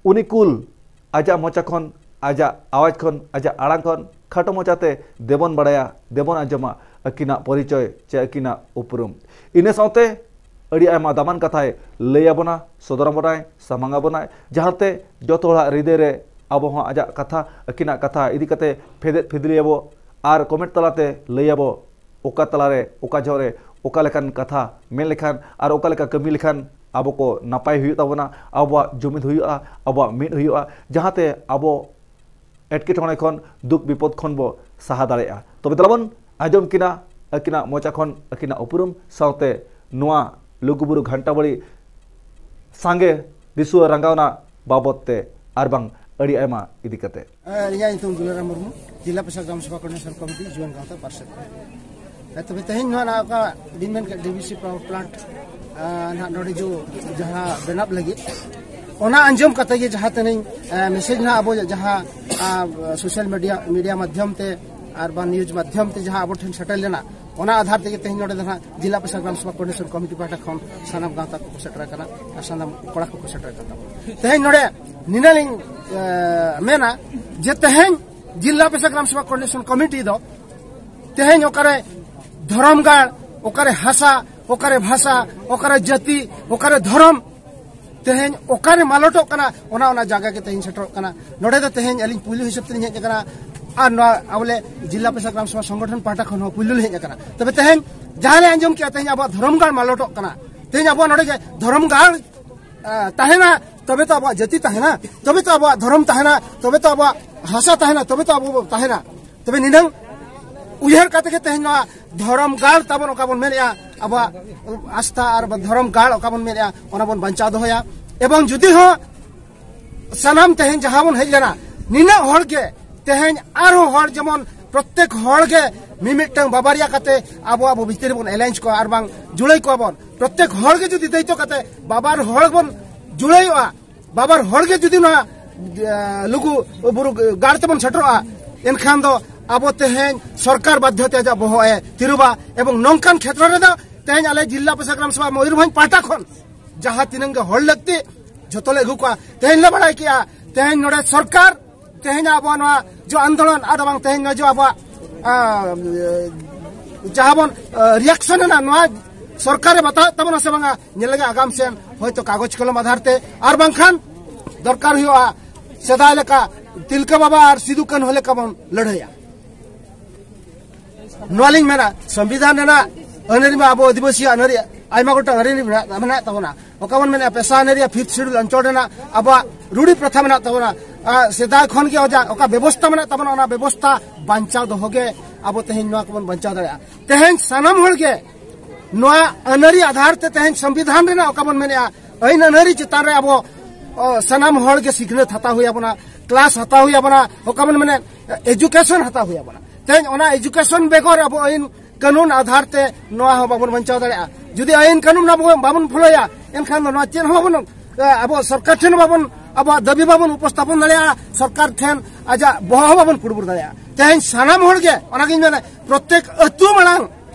ᱩᱱᱤ ᱠᱩᱞ ᱟᱡᱟᱜ ᱢᱚᱪᱟ ᱠᱷᱚᱱ, ᱟᱡᱟᱜ ᱟᱣᱟᱡᱽ ᱠᱷᱚᱱ, ᱟᱡᱟᱜ ᱟᱲᱟᱝ ᱠᱷᱚᱱ ᱠᱷᱟᱴᱚ ᱢᱚᱪᱟᱛᱮ ᱫᱮᱵᱚᱱ ᱵᱟᱲᱟᱭᱟ, ᱫᱮᱵᱚᱱ ᱟᱸᱡᱚᱢᱟ ᱟᱹᱠᱤᱱᱟᱜ ᱯᱚᱨᱤᱪᱚᱭ ᱪᱮ ᱟᱹᱠᱤᱱᱟᱜ ᱩᱯᱨᱩᱢ᱾ ᱤᱱᱟᱹ ᱥᱟᱶᱛᱮ ᱟᱹᱰᱤ ᱟᱭᱢᱟ ᱫᱟᱢᱟᱱ ᱠᱟᱛᱷᱟᱭ ᱞᱟᱹᱭ ᱟᱵᱚᱱᱟ, ᱥᱚᱫᱚᱨ ᱟᱵᱚᱱᱟᱭ, ᱥᱟᱢᱟᱝ ᱟᱵᱚᱱᱟᱭ, ᱡᱟᱦᱟᱸᱛᱮ ᱡᱚᱛᱚ ᱦᱚᱲᱟᱜ ᱦᱨᱤᱫᱟᱹᱭ ᱨᱮ ᱟᱵᱚ ᱦᱚᱸ ᱟᱡᱟᱜ ᱠᱟᱛᱷᱟ, ᱟᱹᱠᱤᱱᱟᱜ ᱠᱟᱛᱷᱟ ᱤᱫᱤ ᱠᱟᱛᱮ ᱯᱷᱮᱫᱮᱫ ᱯᱷᱤᱫᱽᱞᱤ ᱟᱵᱚ ᱟᱨ ᱠᱚᱢᱮᱱᱴ ᱛᱟᱞᱟᱛᱮ ᱞᱟᱹᱭ ᱟᱵᱚ ᱚᱠᱟ ᱛᱟᱞᱟᱨᱮ, ᱚᱠᱟ ᱡᱚᱦᱚᱜ ᱨᱮ, ᱚᱠᱟ ᱞᱮᱠᱟᱱ ᱠᱟᱛᱷᱟ ᱢᱮᱱ ᱞᱮᱠᱷᱟᱱ ᱟᱨ ᱚᱠᱟ ᱞᱮᱠᱟ ᱠᱟᱹᱢᱤ ᱞᱮᱠᱷᱟᱱ ᱟᱵᱚ ᱠᱚ ᱱᱟᱯᱟᱭ ᱦᱩᱭᱩᱜ ᱛᱟᱵᱚᱱᱟ, ᱟᱵᱚᱣᱟᱜ ᱡᱩᱢᱤᱫ ᱦᱩᱭᱩᱜᱼᱟ, ᱟᱵᱚᱣᱟᱜ ᱢᱤᱫ ᱦᱩᱭᱩᱜᱼᱟ, ᱡᱟᱦᱟᱸᱛᱮ ᱟᱵᱚ ᱮᱴᱠᱮᱴᱚᱬᱮ ᱠᱷᱚᱱ, ᱫᱩᱠ ᱵᱤᱯᱚᱫ ᱠᱷᱚᱱ ᱵᱚ ᱥᱟᱦᱟ ᱫᱟᱲᱮᱭᱟᱜᱼᱟ᱾ ᱛᱚᱵᱮ ᱫᱮᱞᱟ ᱵᱚᱱ ᱟᱸᱡᱚᱢ ᱠᱤᱱᱟ ᱟᱹᱠᱤᱱᱟᱜ ᱢᱚᱪᱟ ᱠᱷᱚᱱ ᱟᱹᱠᱤᱱᱟᱜ ᱩᱯᱨᱩᱢ ᱥᱟᱶᱛᱮ ᱱᱚᱣᱟ ᱞᱩᱜᱩᱵᱩᱨᱩ ᱜᱷᱟᱱᱴᱟᱵᱟᱲᱤ ᱥᱟᱸᱜᱮ ᱫᱤᱥᱩᱣᱟᱹ ᱨᱟᱸᱜᱟᱣᱱᱟ ᱵᱟᱵᱚᱫ ᱛᱮ ᱟᱨ ᱵᱟᱝ ᱟᱹᱰᱤ ᱟᱭᱢᱟ ᱤᱫᱤ ᱠᱟᱛᱮ᱾ ᱤᱧᱟᱹᱜ ᱧᱩᱛᱩᱢ ᱫᱩᱞᱟᱨᱟᱢ ᱢᱩᱨᱢᱩ, ᱡᱮᱞᱟ ᱯᱨᱚᱥᱟᱫ ᱜᱨᱟᱢ ᱥᱮᱵᱟ ᱠᱳᱚᱨᱰᱤᱱᱮᱥᱚᱱ ᱠᱚᱢᱤᱴᱤ ᱡᱩᱣᱟᱹᱱ ᱜᱟᱶᱛᱟ ᱯᱟᱨᱥᱮᱛ᱾ ᱦᱮᱸ, ᱛᱚᱵᱮ ᱛᱮᱦᱮᱧ ᱱᱚᱣᱟ ᱱᱟᱜ ᱚᱠᱟ ᱵᱤᱱ ᱢᱮᱱ ᱠᱮᱫ ᱰᱤᱵᱤᱥᱤ ᱯᱟᱣᱟᱨ ᱯᱞᱟᱱᱴ, ᱟᱸ, ᱱᱟᱜ ᱱᱚᱰᱮ ᱡᱚ ᱡᱟᱦᱟᱸ ᱵᱮᱱᱟᱯ ᱞᱟᱹᱜᱤᱫ, ᱚᱱᱟ ᱟᱸᱡᱚᱢ ᱠᱟᱛᱮ ᱜᱮ ᱡᱟᱦᱟᱸ ᱛᱤᱱᱟᱹᱧ, ᱟᱸ, ᱢᱮᱥᱮᱡᱽ ᱱᱟᱜ ᱟᱵᱚ ᱡᱟᱦᱟᱸ, ᱟᱸ, ᱥᱳᱥᱟᱞ ᱢᱤᱰᱤᱭᱟ, ᱢᱤᱰᱤᱭᱟ ᱢᱟᱫᱽᱫᱷᱚᱢ ᱛᱮ ᱟᱨ ᱵᱟᱝ ᱱᱤᱭᱩᱡᱽ ᱢᱟᱫᱽᱫᱷᱚᱢ ᱛᱮ ᱡᱟᱦᱟᱸ ᱟᱵᱚ ᱴᱷᱮᱱ ᱥᱮᱴᱮᱨ ᱞᱮᱱᱟ, ᱚᱱᱟ ᱟᱫᱷᱟᱨ ᱛᱮᱜᱮ ᱛᱮᱦᱮᱧ ᱱᱚᱰᱮ ᱫᱚ ᱱᱟᱜ ᱡᱮᱞᱟ ᱯᱨᱚᱥᱟᱫ ᱜᱨᱟᱢ ᱥᱮᱵᱟ ᱠᱳᱚᱨᱰᱤᱱᱮᱥᱚᱱ ᱠᱚᱢᱤᱴᱤ ᱯᱟᱦᱴᱟ ᱠᱷᱚᱱ ᱥᱟᱱᱟᱢ ᱜᱟᱶᱛᱟ ᱠᱚᱠᱚ ᱥᱮᱴᱮᱨ ᱟᱠᱟᱱᱟ ᱟᱨ ᱥᱟᱱᱟᱢ ᱠᱚᱲᱟ ᱠᱚᱠᱚ ᱥᱮᱴᱮᱨ ᱟᱠᱟᱱ ᱛᱟᱵᱚᱱᱟ᱾ ᱛᱮᱦᱮᱧ ᱱᱚᱰᱮ ᱱᱤᱱᱟᱹᱞᱤᱧ, ᱟᱸ, ᱢᱮᱱᱟ ᱡᱮ ᱛᱮᱦᱮᱧ ᱡᱮᱞᱟ ᱯᱨᱚᱥᱟᱫ ᱜᱨᱟᱢ ᱥᱮᱵᱟ ᱠᱳᱚᱨᱰᱤᱱᱮᱥᱚᱱ ᱠᱚᱢᱤᱴᱤ ᱫᱚ ᱛᱮᱦᱮᱧ ᱚᱠᱟᱨᱮ ᱫᱷᱚᱨᱚᱢ ᱜᱟᱲ, ᱚᱠᱟᱨᱮ ᱦᱟᱥᱟ, ᱚᱠᱟᱨᱮ ᱵᱷᱟᱥᱟ, ᱚᱠᱟᱨᱮ ᱡᱟᱹᱛᱤ, ᱚᱠᱟᱨᱮ ᱫᱷᱚᱨᱚᱢ, ᱛᱮᱦᱮᱧ ᱚᱠᱟᱨᱮ ᱢᱟᱞᱚᱴᱚᱜ ᱠᱟᱱᱟ, ᱚᱱᱟ, ᱚᱱᱟ ᱡᱟᱭᱜᱟ ᱜᱮ ᱛᱮᱦᱮᱧ ᱥᱮᱴᱮᱨᱚᱜ ᱠᱟᱱᱟ᱾ ᱱᱚᱰᱮ ᱫᱚ ᱛᱮᱦᱮᱧ ᱟᱹᱞᱤᱧ ᱯᱩᱭᱞᱩ ᱦᱤᱥᱟᱹᱵ ᱛᱮᱞᱤᱧ ᱦᱮᱡ ᱟᱠᱟᱱᱟ, ᱟᱨ ᱱᱚᱣᱟ ᱟᱵᱚᱞᱮ ᱡᱮᱞᱟ ᱯᱨᱚᱥᱟᱫ ᱜᱨᱟᱢ ᱥᱮᱵᱟ ᱥᱚᱝᱜᱚᱴᱷᱚᱱ ᱯᱟᱦᱴᱟ ᱠᱷᱚᱱ ᱦᱚᱸ ᱯᱩᱭᱞᱩ ᱞᱤᱧ ᱦᱮᱡ ᱟᱠᱟᱱᱟ᱾ ᱛᱚᱵᱮ ᱛᱮᱦᱮᱧ ᱡᱟᱦᱟᱸ ᱞᱮ ᱟᱸᱡᱚᱢ ᱠᱮᱜᱼᱟ, ᱛᱮᱦᱮᱧ ᱟᱵᱚᱣᱟᱜ ᱫᱷᱚᱨᱚᱢ ᱜᱟᱲ ᱢᱟᱞᱚᱴᱚᱜ ᱠᱟᱱᱟ, ᱛᱮᱦᱮᱧ ᱟᱵᱚᱣᱟᱜ ᱱᱚᱰᱮ ᱡᱮ ᱫᱷᱚᱨᱚᱢ ᱜᱟᱲ, ᱟ, ᱛᱟᱦᱮᱱᱟ, ᱛᱚᱵᱮ ᱛᱚ ᱟᱵᱚᱣᱟᱜ ᱡᱟᱹᱛᱤ ᱛᱟᱦᱮᱱᱟ, ᱛᱚᱵᱮ ᱛᱚ ᱟᱵᱚᱣᱟᱜ ᱫᱷᱚᱨᱚᱢ ᱛᱟᱦᱮᱱᱟ, ᱛᱚᱵᱮ ᱛᱚ ᱟᱵᱚᱣᱟᱜ ᱵᱷᱟᱥᱟ ᱛᱟᱦᱮᱱᱟ, ᱛᱚᱵᱮ ᱛᱚ ᱟᱵᱚ ᱵᱚ ᱛᱟᱦᱮᱱᱟ᱾ ᱛᱚᱵᱮ ᱱᱤᱱᱟᱹᱝ ᱩᱭᱦᱟᱹᱨ ᱠᱟᱛᱮ ᱜᱮ ᱛᱮᱦᱮᱧ ᱱᱚᱣᱟ ᱫᱷᱚᱨᱚᱢ ᱜᱟᱲ ᱛᱟᱵᱚᱱ ᱚᱠᱟ ᱵᱚᱱ ᱢᱮᱱᱮᱜᱼᱟ, ᱟᱵᱚᱣᱟᱜ ᱟᱥᱛᱷᱟ ᱟᱨ ᱫᱷᱚᱨᱚᱢ ᱜᱟᱲ ᱚᱠᱟ ᱵᱚᱱ ᱢᱮᱱᱮᱜᱼᱟ, ᱚᱱᱟ ᱵᱚᱱ ᱵᱟᱧᱪᱟᱣ ᱫᱚᱦᱚᱭᱟ᱾ ᱮᱵᱚᱝ ᱡᱩᱫᱤ ᱦᱚᱸ ᱥᱟᱱᱟᱢ ᱛᱮᱦᱮᱧ ᱡᱟᱦᱟᱸ ᱵᱚᱱ ᱦᱮᱡ ᱞᱮᱱᱟ, ᱱᱤᱱᱟᱹᱜ ᱦᱚᱲ ᱜᱮ ᱛᱮᱦᱮᱧ ᱟᱨᱦᱚᱸ ᱦᱚᱲ ᱡᱮᱢᱚᱱ ᱯᱨᱚᱛᱮᱠ ᱦᱚᱲ ᱜᱮ ᱢᱤᱢᱤᱫᱴᱟᱝ ᱵᱟᱵᱟᱨᱤᱭᱟ ᱠᱟᱛᱮ ᱟᱵᱚ ᱟᱵᱚ ᱵᱷᱤᱛᱤᱨ ᱨᱮᱵᱚᱱ ᱮᱞᱟᱭᱮᱱᱥ ᱠᱚᱣᱟ ᱟᱨ ᱵᱟᱝ ᱡᱩᱲᱟᱹᱭ ᱠᱚᱣᱟ ᱵᱚᱱ᱾ ᱯᱨᱚᱛᱮᱠ ᱦᱚᱲ ᱜᱮ ᱡᱩᱫᱤ ᱫᱟᱹᱭᱤᱛᱛᱚ ᱠᱟᱛᱮ ᱵᱟᱵᱟᱨ ᱦᱚᱲ ᱵᱚᱱ ᱡᱩᱲᱟᱹᱭᱚᱜᱼᱟ, ᱵᱟᱵᱟᱨ ᱦᱚᱲ ᱜᱮ ᱡᱩᱫᱤ ᱱᱚᱣᱟ ᱮ, ᱞᱩᱜᱩ ᱵᱩᱨᱩ ᱜᱟᱲ ᱛᱮᱵᱚᱱ ᱥᱮᱴᱮᱨᱚᱜᱼᱟ, ᱮᱱᱠᱷᱟᱱ ᱫᱚ ᱟᱵᱚ ᱛᱮᱦᱮᱧ ᱥᱚᱨᱠᱟᱨ ᱵᱟᱫᱽᱫᱷᱚ ᱛᱮ ᱟᱡᱟᱜ ᱵᱚᱦᱚᱜ ᱮ ᱛᱤᱨᱩᱵᱟ᱾ ᱮᱵᱚᱝ ᱱᱚᱝᱠᱟᱱ ᱠᱷᱮᱛᱨᱚ ᱨᱮᱫᱚ ᱛᱮᱦᱮᱧ ᱟᱞᱮ ᱡᱤᱞᱟ ᱯᱨᱚᱥᱟᱥᱚᱱ ᱥᱚᱵᱷᱟ ᱢᱚᱭᱩᱨᱵᱷᱚᱸᱡᱽ ᱯᱟᱦᱴᱟ ᱠᱷᱚᱱ ᱡᱟᱦᱟᱸ ᱛᱤᱱᱟᱹᱝ ᱜᱮ ᱦᱚᱲ ᱞᱟᱹᱠᱛᱤ, ᱡᱷᱚᱛᱚ ᱞᱮ ᱟᱹᱜᱩ ᱠᱚᱣᱟ᱾ ᱛᱮᱦᱮᱧ ᱞᱮ ᱵᱟᱲᱟᱭ ᱠᱮᱜᱼᱟ, ᱛᱮᱦᱮᱧ ᱟᱵᱚ ᱱᱚᱣᱟ ᱡᱚ ᱟᱱᱫᱳᱞᱚᱱ ᱟᱫᱚ ᱵᱟᱝ ᱛᱮᱦᱮᱧ ᱱᱚᱣᱟ ᱡᱚ ᱟᱵᱚᱣᱟᱜ, ᱟ, ᱡᱟᱦᱟᱸ ᱵᱚᱱ, ᱟ, ᱨᱤᱭᱟᱠᱥᱚᱱ ᱮᱱᱟ, ᱱᱚᱣᱟ ᱥᱚᱨᱠᱟᱨᱮ ᱵᱟᱛᱟᱣᱮᱫ ᱛᱟᱵᱚᱱᱟ ᱥᱮ ᱵᱟᱝᱟ, ᱧᱮᱞ ᱞᱮᱜᱮ ᱟᱜᱟᱢ ᱥᱮᱱ ᱦᱚᱭᱛᱳ ᱠᱟᱜᱚᱡᱽ ᱠᱚᱞᱚᱢ ᱟᱫᱷᱟᱨ ᱛᱮ, ᱟᱨ ᱵᱟᱝᱠᱷᱟᱱ ᱫᱚᱨᱠᱟᱨ ᱦᱩᱭᱩᱜᱼᱟ, ᱥᱮᱫᱟᱭ ᱞᱮᱠᱟ ᱛᱤᱞᱠᱟᱹ ᱵᱟᱵᱟ ᱟᱨ ᱥᱤᱫᱩ ᱠᱟᱹᱱᱦᱩ ᱞᱮᱠᱟ ᱵᱚᱱ ᱞᱟᱹᱲᱦᱟᱹᱭᱟ᱾ ᱱᱚᱣᱟ ᱞᱤᱧ ᱢᱮᱱᱟ, ᱥᱚᱝᱵᱤᱫᱷᱟᱱ ᱨᱮᱱᱟᱜ ᱟᱹᱱᱟᱹᱨᱤ ᱢᱟ ᱟᱵᱚ ᱟᱹᱫᱤᱵᱟᱹᱥᱤᱭᱟᱜ ᱟᱹᱱᱟᱹᱨᱤ ᱟᱭᱢᱟ ᱜᱚᱴᱟᱝ ᱟᱹᱱᱟᱹᱨᱤ ᱢᱮᱱᱟᱜ, ᱢᱮᱱᱟᱜ ᱛᱟᱵᱚᱱᱟ᱾ ᱚᱠᱟ ᱵᱚᱱ ᱢᱮᱱᱟ, ᱯᱮᱥᱟ ᱟᱹᱱᱟᱹᱨᱤ, ᱯᱷᱤᱯᱛᱷ ᱥᱤᱰᱩᱞ ᱚᱧᱪᱚᱞ ᱨᱮᱱᱟᱜ ᱟᱵᱚᱣᱟᱜ ᱨᱩᱲᱤ ᱯᱨᱚᱛᱷᱟ ᱢᱮᱱᱟᱜ ᱛᱟᱵᱚᱱᱟ᱾ ᱟᱨ ᱥᱮᱫᱟᱭ ᱠᱷᱚᱱ ᱜᱮ ᱚᱡᱟ-, ᱚᱠᱟ ᱵᱮᱵᱚᱥᱛᱷᱟ ᱢᱮᱱᱟᱜ ᱛᱟᱵᱚᱱᱟ, ᱚᱱᱟ ᱵᱮᱵᱚᱥᱛᱷᱟ ᱵᱟᱧᱪᱟᱣ ᱫᱚᱦᱚ ᱜᱮ ᱟᱵᱚ ᱛᱮᱦᱮᱧ ᱱᱚᱣᱟ ᱠᱚᱵᱚᱱ ᱵᱟᱧᱪᱟᱣ ᱫᱟᱲᱮᱭᱟᱜᱼᱟ᱾ ᱛᱮᱦᱮᱧ ᱥᱟᱱᱟᱢ ᱦᱚᱲ ᱜᱮ ᱱᱚᱣᱟ ᱟᱹᱱᱟᱹᱨᱤ ᱟᱫᱷᱟᱨ ᱛᱮ ᱛᱮᱦᱮᱧ ᱥᱚᱝᱵᱤᱫᱷᱟᱱ ᱨᱮᱱᱟᱜ ᱚᱠᱟ ᱵᱚᱱ ᱢᱮᱱᱮᱜᱼᱟ, ᱟᱹᱭᱤᱱ ᱟᱹᱱᱟᱹᱨᱤ ᱪᱮᱛᱟᱱ ᱨᱮ ᱟᱵᱚ, ᱚ, ᱥᱟᱱᱟᱢ ᱦᱚᱲ ᱜᱮ ᱥᱤᱠᱷᱱᱟᱹᱛ ᱦᱟᱛᱟᱣ ᱦᱩᱭ ᱟᱵᱚᱱᱟ, ᱠᱞᱟᱥ ᱦᱟᱛᱟᱣ ᱦᱩᱭ ᱟᱵᱚᱱᱟ, ᱚᱠᱟ ᱵᱚᱱ ᱢᱮᱱᱮᱫ, ᱮᱡᱩᱠᱮᱥᱚᱱ ᱦᱟᱛᱟᱣ ᱦᱩᱭ ᱟᱵᱚᱱᱟ᱾ ᱛᱮᱦᱮᱧ ᱚᱱᱟ ᱮᱡᱩᱠᱮᱥᱚᱱ ᱵᱮᱜᱚᱨ ᱟᱵᱚ ᱟᱹᱭᱤᱱ ᱠᱟᱹᱱᱩᱱ ᱟᱫᱷᱟᱨ ᱛᱮ ᱱᱚᱣᱟ ᱦᱚᱸ ᱵᱟᱵᱚᱱ ᱵᱟᱧᱪᱟᱣ ᱫᱟᱲᱮᱭᱟᱜᱼᱟ᱾ ᱡᱩᱫᱤ ᱟᱹᱭᱤᱱ ᱠᱟᱹᱱᱩᱱ ᱟᱵᱚ ᱵᱟᱵᱚᱱ ᱯᱷᱚᱞᱳᱭᱟ, ᱮᱱᱠᱷᱟᱱ ᱫᱚ ᱱᱚᱣᱟ ᱪᱮᱫ ᱦᱚᱸ ᱵᱟᱵᱚᱱ, ᱮ, ᱟᱵᱚ ᱥᱚᱨᱠᱟᱨ ᱴᱷᱮᱱ ᱵᱟᱵᱚᱱ, ᱟᱵᱚᱣᱟᱜ ᱫᱟᱹᱵᱤ ᱵᱟᱵᱚᱱ ᱩᱯᱚᱥᱛᱷᱟᱯᱚᱱ ᱫᱟᱲᱮᱭᱟᱜᱼᱟ, ᱥᱚᱨᱠᱟᱨ ᱴᱷᱮᱱ ᱟᱡᱟᱜ ᱵᱚᱦᱚᱜ ᱦᱚᱸ ᱵᱟᱵᱚᱱ ᱠᱩᱲᱵᱩᱲ ᱫᱟᱲᱮᱭᱟᱜᱼᱟ᱾ ᱛᱮᱦᱮᱧ ᱥᱟᱱᱟᱢ ᱦᱚᱲ ᱜᱮ, ᱚᱱᱟᱜᱤᱧ ᱢᱮᱱᱟ, ᱯᱨᱚᱛᱮᱠ ᱟᱹᱛᱩ ᱢᱟᱲᱟᱝ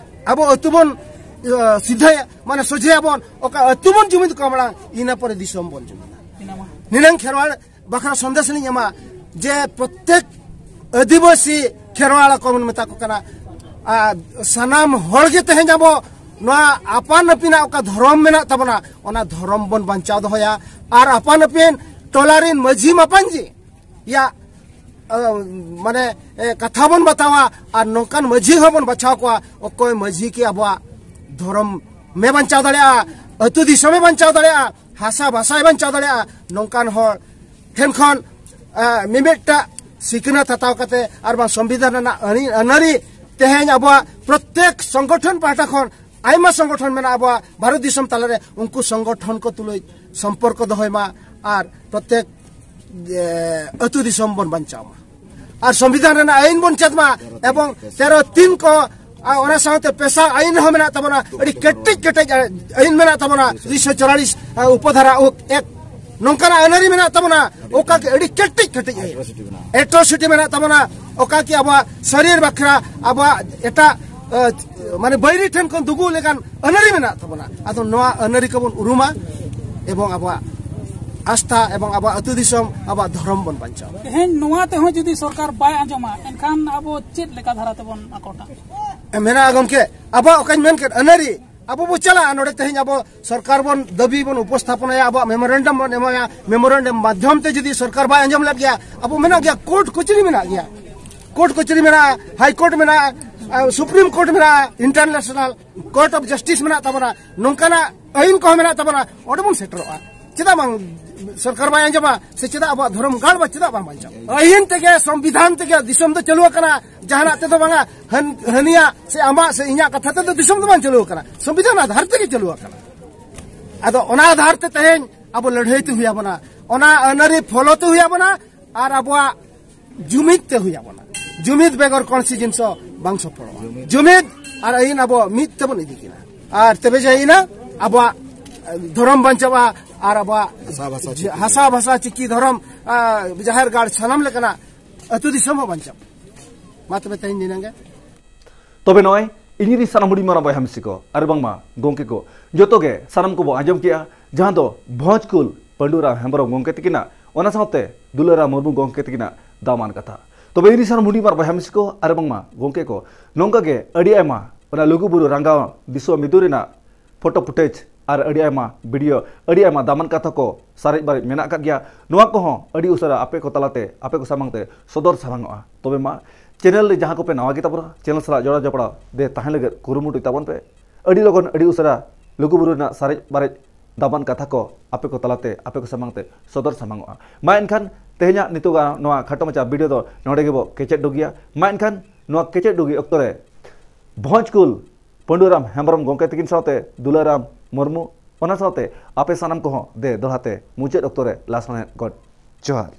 ᱟᱵᱚ ᱟᱹᱛᱩ ᱵᱚᱱ, ᱮ, ᱥᱤᱫᱷᱟᱹᱭᱟ, ᱢᱟᱱᱮ ᱥᱚᱡᱷᱮᱭᱟᱵᱚᱱ, ᱚᱠᱟ ᱟᱹᱛᱩ ᱵᱚᱱ ᱡᱩᱢᱤᱫ ᱠᱚᱣᱟ ᱢᱟᱲᱟᱝ, ᱤᱱᱟᱹ ᱯᱚᱨᱮ ᱫᱤᱥᱚᱢ ᱵᱚᱱ ᱡᱩᱢᱤᱫᱟ᱾ ᱱᱤᱱᱟᱹᱝ ᱠᱷᱮᱨᱣᱟᱲ ᱵᱟᱠᱷᱨᱟ ᱥᱚᱱᱫᱮᱥ ᱞᱤᱧ ᱮᱢᱟ ᱡᱮ ᱯᱨᱚᱛᱮᱠ ᱟᱹᱫᱤᱵᱟᱹᱥᱤ ᱠᱷᱮᱨᱣᱟᱲ ᱠᱚ ᱵᱚᱱ ᱢᱮᱛᱟ ᱠᱚ ᱠᱟᱱᱟ, ᱟᱨ ᱥᱟᱱᱟᱢ ᱦᱚᱲ ᱜᱮ ᱛᱮᱦᱮᱧ ᱟᱵᱚ ᱱᱚᱣᱟ ᱟᱯᱟᱱ ᱟᱹᱯᱤᱱᱟᱜ ᱚᱠᱟ ᱫᱷᱚᱨᱚᱢ ᱢᱮᱱᱟᱜ ᱛᱟᱵᱚᱱᱟ, ᱚᱱᱟ ᱫᱷᱚᱨᱚᱢ ᱵᱚᱱ ᱵᱟᱧᱪᱟᱣ ᱫᱚᱦᱚᱭᱟ᱾ ᱟᱨ ᱟᱯᱟᱱ ᱟᱹᱯᱤᱱ ᱴᱚᱞᱟ ᱨᱮᱱ ᱢᱟᱹᱡᱷᱤ ᱢᱟᱯᱟᱧᱡᱤ ᱭᱟᱜ, ᱟ, ᱢᱟᱱᱮ, ᱮ, ᱠᱟᱛᱷᱟ ᱵᱚᱱ ᱵᱟᱛᱟᱣᱟ ᱟᱨ ᱱᱚᱝᱠᱟᱱ ᱢᱟᱹᱡᱷᱤ ᱦᱚᱸᱵᱚᱱ ᱵᱟᱪᱷᱟᱣ ᱠᱚᱣᱟ, ᱚᱠᱚᱭ ᱢᱟᱹᱡᱷᱤ ᱠᱤ ᱟᱵᱚᱣᱟᱜ ᱫᱷᱚᱨᱚᱢ ᱮ ᱵᱟᱧᱪᱟᱣ ᱫᱟᱲᱮᱭᱟᱜᱼᱟ, ᱟᱹᱛᱩ ᱫᱤᱥᱚᱢᱮ ᱵᱟᱧᱪᱟᱣ ᱫᱟᱲᱮᱭᱟᱜᱼᱟ, ᱦᱟᱥᱟ ᱵᱷᱟᱥᱟᱭ ᱵᱟᱧᱪᱟᱣ ᱫᱟᱲᱮᱭᱟᱜᱼᱟ, ᱱᱚᱝᱠᱟᱱ ᱦᱚᱲ ᱴᱷᱮᱱ ᱠᱷᱚᱱ, ᱟ, ᱢᱤᱢᱤᱫᱴᱟᱜ ᱥᱤᱠᱷᱱᱟᱹᱛ ᱦᱟᱛᱟᱣ ᱠᱟᱛᱮ ᱟᱨ ᱵᱟᱝ ᱥᱚᱝᱵᱤᱫᱷᱟᱱ ᱨᱮᱱᱟᱜ ᱟᱹᱱᱤ-, ᱟᱹᱱᱟᱹᱨᱤ ᱛᱮᱦᱮᱧ ᱟᱵᱚᱣᱟᱜ ᱯᱨᱚᱛᱮᱠ ᱥᱚᱝᱜᱚᱴᱷᱚᱱ ᱯᱟᱦᱴᱟ ᱠᱷᱚᱱ ᱟᱭᱢᱟ ᱥᱚᱝᱜᱚᱴᱷᱚᱱ ᱢᱮᱱᱟᱜᱼᱟ ᱟᱵᱚᱣᱟᱜ ᱵᱷᱟᱨᱚᱛ ᱫᱤᱥᱚᱢ ᱛᱟᱞᱟᱨᱮ, ᱩᱱᱠᱩ ᱥᱚᱝᱜᱚᱴᱷᱚᱱ ᱠᱚ ᱛᱩᱞᱩᱡ ᱥᱚᱢᱯᱚᱨᱠᱚ ᱫᱚᱦᱚᱭ ᱢᱟ ᱟᱨ ᱯᱨᱚᱛᱮᱠ, ᱮ, ᱟᱹᱛᱩ ᱫᱤᱥᱚᱢ ᱵᱚᱱ ᱵᱟᱧᱪᱟᱣ ᱢᱟ᱾ ᱟᱨ ᱥᱚᱝᱵᱤᱫᱷᱟᱱ ᱨᱮᱱᱟᱜ ᱟᱹᱭᱤᱱ ᱵᱚᱱ ᱪᱮᱫ ᱢᱟ, ᱮᱵᱚᱝ ᱛᱮᱨᱚ ᱛᱤᱱ ᱠᱚ, ᱟᱨ ᱚᱱᱟ ᱥᱟᱶᱛᱮ ᱯᱮᱥᱟ ᱟᱹᱭᱤᱱ ᱦᱚᱸ ᱢᱮᱱᱟᱜ ᱛᱟᱵᱚᱱᱟ, ᱟᱹᱰᱤ ᱠᱮᱴᱮᱡ ᱠᱮᱴᱮᱡ ᱟᱹᱭᱤᱱ ᱢᱮᱱᱟᱜ ᱛᱟᱵᱚᱱᱟ, ᱫᱩᱭᱥᱚ ᱪᱩᱣᱟᱞᱤᱥ, ᱟ, ᱩᱯᱚᱫᱷᱟᱨᱟ ᱩᱠ ᱮᱠ, ᱱᱚᱝᱠᱟᱱᱟᱜ ᱟᱹᱱᱟᱹᱨᱤ ᱢᱮᱱᱟᱜ ᱛᱟᱵᱚᱱᱟ, ᱚᱠᱟ ᱜᱮ ᱟᱹᱰᱤ ᱠᱮᱴᱮᱡ ᱠᱮᱴᱮᱡ ᱟᱹᱭᱤᱱ, ᱮᱴᱨᱚᱥᱤᱴᱤ ᱢᱮᱱᱟᱜ ᱛᱟᱵᱚᱱᱟ, ᱚᱠᱟ ᱠᱤ ᱟᱵᱚᱣᱟᱜ ᱥᱚᱨᱤᱨ ᱵᱟᱠᱷᱨᱟ, ᱟᱵᱚᱣᱟᱜ ᱮᱴᱟᱜ, ᱟ, ᱢᱟᱱᱮ ᱵᱟᱹᱭᱨᱤ ᱴᱷᱮᱱ ᱠᱷᱚᱱ ᱫᱩᱜᱩ ᱞᱮᱠᱟᱱ ᱟᱹᱱᱟᱹᱨᱤ ᱢᱮᱱᱟᱜ ᱛᱟᱵᱚᱱᱟ᱾ ᱟᱫᱚ ᱱᱚᱣᱟ ᱟᱹᱱᱟᱹᱨᱤ ᱠᱚᱵᱚᱱ ᱩᱨᱩᱢᱟ ᱮᱵᱚᱝ ᱟᱵᱚᱣᱟᱜ ᱟᱥᱛᱷᱟ ᱮᱵᱚᱝ ᱟᱵᱚᱣᱟᱜ ᱟᱹᱛᱩ ᱫᱤᱥᱚᱢ, ᱟᱵᱚᱣᱟᱜ ᱫᱷᱚᱨᱚᱢ ᱵᱚᱱ ᱵᱟᱧᱪᱟᱣᱟ᱾ ᱛᱮᱦᱮᱧ ᱱᱚᱣᱟ ᱛᱮᱦᱚᱸ ᱡᱩᱫᱤ ᱥᱚᱨᱠᱟᱨ ᱵᱟᱭ ᱟᱸᱡᱚᱢᱟ, ᱮᱱᱠᱷᱟᱱ ᱟᱵᱚ ᱪᱮᱫ ᱞᱮᱠᱟ ᱫᱷᱟᱨᱟ ᱛᱮᱵᱚᱱ ᱟᱠᱚᱴᱟ? ᱢᱮᱱᱟᱜᱼᱟ ᱜᱚᱢᱠᱮ, ᱟᱵᱚᱣᱟᱜ ᱚᱠᱟᱧ ᱢᱮᱱ ᱠᱮᱫ ᱟᱹᱱᱟᱹᱨᱤ, ᱟᱵᱚ ᱵᱚ ᱪᱟᱞᱟᱜᱼᱟ ᱱᱚᱰᱮ, ᱛᱮᱦᱮᱧ ᱟᱵᱚ ᱥᱚᱨᱠᱟᱨ ᱵᱚᱱ ᱫᱟᱹᱵᱤ ᱵᱚᱱ ᱩᱯᱚᱥᱛᱷᱟᱯᱚᱱᱟᱭᱟ, ᱟᱵᱚᱣᱟᱜ ᱢᱮᱢᱳᱨᱮᱱᱰᱟᱢ ᱵᱚᱱ ᱮᱢᱟᱭᱟ, ᱢᱮᱢᱳᱨᱮᱱᱰᱟᱢ ᱢᱟᱫᱽᱫᱷᱚᱢ ᱛᱮ ᱡᱩᱫᱤ ᱥᱚᱨᱠᱟᱨ ᱵᱟᱭ ᱟᱸᱡᱚᱢ ᱞᱮᱫ ᱜᱮᱭᱟ, ᱟᱵᱚ ᱢᱮᱱᱟᱜ ᱜᱮᱭᱟ, ᱠᱳᱨᱴ ᱠᱚᱪᱟᱹᱨᱤ ᱢᱮᱱᱟᱜ ᱜᱮᱭᱟ, ᱠᱳᱨᱴ ᱠᱚᱪᱟᱹᱨᱤ ᱢᱮᱱᱟᱜᱼᱟ, ᱦᱟᱭ ᱠᱳᱨᱴ ᱢᱮᱱᱟᱜᱼᱟ, ᱥᱩᱯᱨᱤᱢ ᱠᱳᱨᱴ ᱢᱮᱱᱟᱜᱼᱟ, ᱤᱱᱴᱟᱨᱱᱮᱥᱱᱟᱞ ᱠᱳᱨᱴ ᱚᱯᱷ ᱡᱟᱥᱴᱤᱥ ᱢᱮᱱᱟᱜ ᱛᱟᱵᱚᱱᱟ, ᱱᱚᱝᱠᱟᱱᱟᱜ ᱟᱹᱭᱤᱱ ᱠᱚᱦᱚᱸ ᱢᱮᱱᱟᱜ ᱛᱟᱵᱚᱱᱟ, ᱚᱸᱰᱮ ᱵᱚᱱ ᱥᱮᱴᱮᱨᱚᱜᱼᱟ᱾ ᱪᱮᱫᱟᱜ ᱵᱟᱝ ᱥᱚᱨᱠᱟᱨ ᱵᱟᱭ ᱟᱸᱡᱚᱢᱟ? ᱥᱮ ᱪᱮᱫᱟᱜ ᱟᱵᱚᱣᱟᱜ ᱫᱷᱚᱨᱚᱢ ᱜᱟᱲ ᱵᱟ ᱪᱮᱫᱟᱜ ᱵᱟᱝ ᱵᱟᱧᱪᱟᱜᱼᱟ? ᱟᱹᱭᱤᱱ ᱛᱮᱜᱮ, ᱥᱚᱝᱵᱤᱫᱷᱟᱱ ᱛᱮᱜᱮ ᱫᱤᱥᱚᱢ ᱫᱚ ᱪᱟᱹᱞᱩ ᱟᱠᱟᱱᱟ, ᱡᱟᱦᱟᱱᱟᱜ ᱛᱮᱫᱚ ᱵᱟᱝᱟ᱾ ᱦᱟᱹᱱ-, ᱦᱟᱹᱱᱤᱭᱟᱜ ᱥᱮ ᱟᱢᱟᱜ ᱥᱮ ᱤᱧᱟᱜ ᱠᱟᱛᱷᱟ ᱛᱮᱫᱚ ᱫᱤᱥᱚᱢ ᱫᱚ ᱵᱟᱝ ᱪᱟᱹᱞᱩ ᱟᱠᱟᱱᱟ, ᱥᱚᱝᱵᱤᱫᱷᱟᱱ ᱟᱫᱷᱟᱨ ᱛᱮᱜᱮ ᱪᱟᱹᱞᱩ ᱟᱠᱟᱱᱟ᱾ ᱟᱫᱚ ᱚᱱᱟ ᱟᱫᱷᱟᱨ ᱛᱮ ᱛᱮᱦᱮᱧ ᱟᱵᱚ ᱞᱟᱹᱲᱦᱟᱹᱭ ᱛᱮ ᱦᱩᱭ ᱟᱵᱚᱱᱟ, ᱚᱱᱟ ᱟᱹᱱᱟᱹᱨᱤ ᱯᱷᱚᱞᱳ ᱛᱮ ᱦᱩᱭ ᱟᱵᱚᱱᱟ, ᱟᱨ ᱟᱵᱚᱣᱟᱜ ᱡᱩᱢᱤᱫ ᱛᱮ ᱦᱩᱭ ᱟᱵᱚᱱᱟ᱾ ᱡᱩᱢᱤᱫ ᱵᱮᱜᱚᱨ ᱠᱚᱱᱥᱴᱤᱴᱩᱭᱮᱱᱥᱤ ᱵᱟᱝ ᱥᱚᱯᱷᱚᱞᱚᱜᱼᱟ᱾ ᱡᱩᱢᱤᱫ ᱟᱨ ᱟᱹᱭᱤᱱ ᱟᱵᱚ ᱢᱤᱫ ᱛᱮᱵᱚᱱ ᱤᱫᱤ ᱠᱤᱱᱟ, ᱟᱨ ᱛᱚᱵᱮ ᱡᱮ ᱤᱱᱟ ᱟᱵᱚᱣᱟᱜ ᱫᱷᱚᱨᱚᱢ ᱵᱟᱧᱪᱟᱜᱼᱟ, ᱟᱨ ᱟᱵᱚᱣᱟᱜ ᱦᱟᱥᱟ ᱵᱷᱟᱥᱟ ᱪᱤᱠᱤ, ᱦᱟᱥᱟ ᱵᱷᱟᱥᱟ ᱪᱤᱠᱤ ᱫᱷᱚᱨᱚᱢ, ᱟ, ᱡᱟᱦᱮᱨ ᱜᱟᱲ ᱥᱟᱱᱟᱢ ᱞᱮᱠᱟᱱᱟᱜ ᱟᱹᱛᱩ ᱫᱤᱥᱚᱢ ᱦᱚᱸ ᱵᱟᱧᱪᱟᱜᱼᱟ᱾ ᱢᱟ ᱛᱚᱵᱮ ᱛᱮᱦᱮᱧ ᱱᱤᱱᱟᱹᱜ ᱜᱮ᱾ ᱛᱚᱵᱮ ᱱᱚᱜᱼᱚᱭ ᱤᱧ ᱨᱤᱱ ᱥᱟᱱᱟᱢ ᱦᱩᱰᱤᱧ ᱢᱟᱨᱟᱝ ᱵᱚᱭᱦᱟ ᱢᱤᱥᱤ ᱠᱚ ᱟᱨ ᱵᱟᱝᱢᱟ ᱜᱚᱢᱠᱮ ᱠᱚ, ᱡᱚᱛᱚ ᱜᱮ ᱥᱟᱱᱟᱢ ᱠᱚᱵᱚ ᱟᱸᱡᱚᱢ ᱠᱮᱜᱼᱟ, ᱡᱟᱦᱟᱸ ᱫᱚ ᱵᱷᱚᱸᱡᱽᱠᱩᱞ ᱯᱟᱹᱰᱩᱨᱟᱢ ᱦᱮᱢᱵᱨᱚᱢ ᱜᱚᱢᱠᱮ ᱛᱟᱹᱠᱤᱱᱟᱜ, ᱚᱱᱟ ᱥᱟᱶᱛᱮ ᱫᱩᱞᱟᱹᱨᱟᱢ ᱢᱩᱨᱢᱩ ᱜᱚᱢᱠᱮ ᱛᱟᱹᱠᱤᱱᱟᱜ ᱫᱟᱢᱟᱱ ᱠᱟᱛᱷᱟ᱾ ᱛᱚᱵᱮ ᱤᱧ ᱨᱤᱱ ᱥᱟᱱᱟᱢ ᱦᱩᱰᱤᱧ ᱢᱟᱨᱟᱝ ᱵᱚᱭᱦᱟ ᱢᱤᱥᱤ ᱠᱚ ᱟᱨ ᱵᱟᱝᱢᱟ ᱜᱚᱢᱠᱮ ᱠᱚ, ᱱᱚᱝᱠᱟ ᱜᱮ ᱟᱹᱰᱤ ᱟᱭᱢᱟ ᱚᱱᱟ ᱞᱩᱜᱩᱵᱩᱨᱩ ᱨᱟᱸᱜᱟᱣ ᱫᱤᱥᱚᱢ ᱢᱤᱫᱩ ᱨᱮᱱᱟᱜ ᱯᱷᱳᱴᱳ ᱯᱷᱩᱴᱮᱡᱽ ᱟᱨ ᱟᱹᱰᱤ ᱟᱭᱢᱟ ᱵᱷᱤᱰᱤᱭᱳ, ᱟᱹᱰᱤ ᱟᱭᱢᱟ ᱫᱟᱢᱟᱱ ᱠᱟᱛᱷᱟ ᱠᱚ ᱥᱟᱨᱮᱡ ᱵᱟᱨᱮᱡ ᱢᱮᱱᱟᱜ ᱟᱠᱟᱫ ᱜᱮᱭᱟ᱾ ᱱᱚᱣᱟ ᱠᱚᱦᱚᱸ ᱟᱹᱰᱤ ᱩᱥᱟᱹᱨᱟ ᱟᱯᱮ ᱠᱚ ᱛᱟᱞᱟᱛᱮ, ᱟᱯᱮ ᱠᱚ ᱥᱟᱢᱟᱝ ᱛᱮ ᱥᱚᱫᱚᱨ ᱥᱟᱢᱟᱝᱚᱜᱼᱟ᱾ ᱛᱚᱵᱮ ᱢᱟ, ᱪᱮᱱᱮᱞ ᱨᱮ ᱡᱟᱦᱟᱸ ᱠᱚᱯᱮ ᱱᱟᱣᱟ ᱜᱮ ᱛᱟᱵᱚᱱᱟ, ᱪᱮᱱᱮᱞ ᱥᱟᱞᱟᱜ ᱡᱚᱲᱟᱣ ᱡᱚᱯᱲᱟᱣ ᱫᱮ ᱛᱟᱦᱮᱸ ᱞᱟᱹᱜᱤᱫ ᱠᱩᱨᱩᱢᱩᱴᱩᱭ ᱛᱟᱵᱚᱱ ᱯᱮ᱾ ᱟᱹᱰᱤ ᱞᱚᱜᱚᱱ, ᱟᱹᱰᱤ ᱩᱥᱟᱹᱨᱟ ᱞᱩᱜᱩᱵᱩᱨᱩ ᱨᱮᱱᱟᱜ ᱥᱟᱨᱮᱡ ᱵᱟᱨᱮᱡ ᱫᱟᱢᱟᱱ ᱠᱟᱛᱷᱟ ᱠᱚ ᱟᱯᱮ ᱠᱚ ᱛᱟᱞᱟᱛᱮ, ᱟᱯᱮ ᱠᱚ ᱥᱟᱢᱟᱝ ᱛᱮ ᱥᱚᱫᱚᱨ ᱥᱟᱢᱟᱝᱚᱜᱼᱟ᱾ ᱢᱟ ᱮᱱᱠᱷᱟᱱ ᱛᱮᱦᱮᱧᱟᱜ ᱱᱤᱛᱚᱜᱟᱜ ᱱᱚᱣᱟ ᱠᱷᱟᱴᱚ ᱢᱟᱪᱷᱟ ᱵᱷᱤᱰᱤᱭᱳ ᱫᱚ ᱱᱚᱰᱮ ᱜᱮᱵᱚ ᱠᱮᱪᱮᱫ ᱰᱩᱜᱤᱭᱟ᱾ ᱢᱟ ᱮᱱᱠᱷᱟᱱ ᱱᱚᱣᱟ ᱠᱮᱪᱮᱫ ᱰᱩᱜᱤ ᱚᱠᱛᱚ ᱨᱮ ᱵᱷᱚᱸᱡᱽᱠᱩᱞ ᱯᱟᱹᱰᱩᱨᱟᱢ ᱦᱮᱢᱵᱨᱚᱢ ᱜᱚᱢᱠᱮ ᱛᱟᱹᱠᱤᱱ ᱥᱟᱶᱛᱮ ᱫᱩᱞᱟᱹᱨᱟᱢ ᱢᱩᱨᱢᱩ, ᱚᱱᱟ ᱥᱟᱶᱛᱮ ᱟᱯᱮ ᱥᱟᱱᱟᱢ ᱠᱚᱦᱚᱸ ᱫᱮ ᱫᱚᱦᱲᱟ ᱛᱮ ᱢᱩᱪᱟᱹᱫ ᱚᱠᱛᱚ ᱨᱮ ᱞᱟᱥᱟᱲᱦᱮᱫ ᱜᱚᱰ ᱡᱚᱦᱟᱨ᱾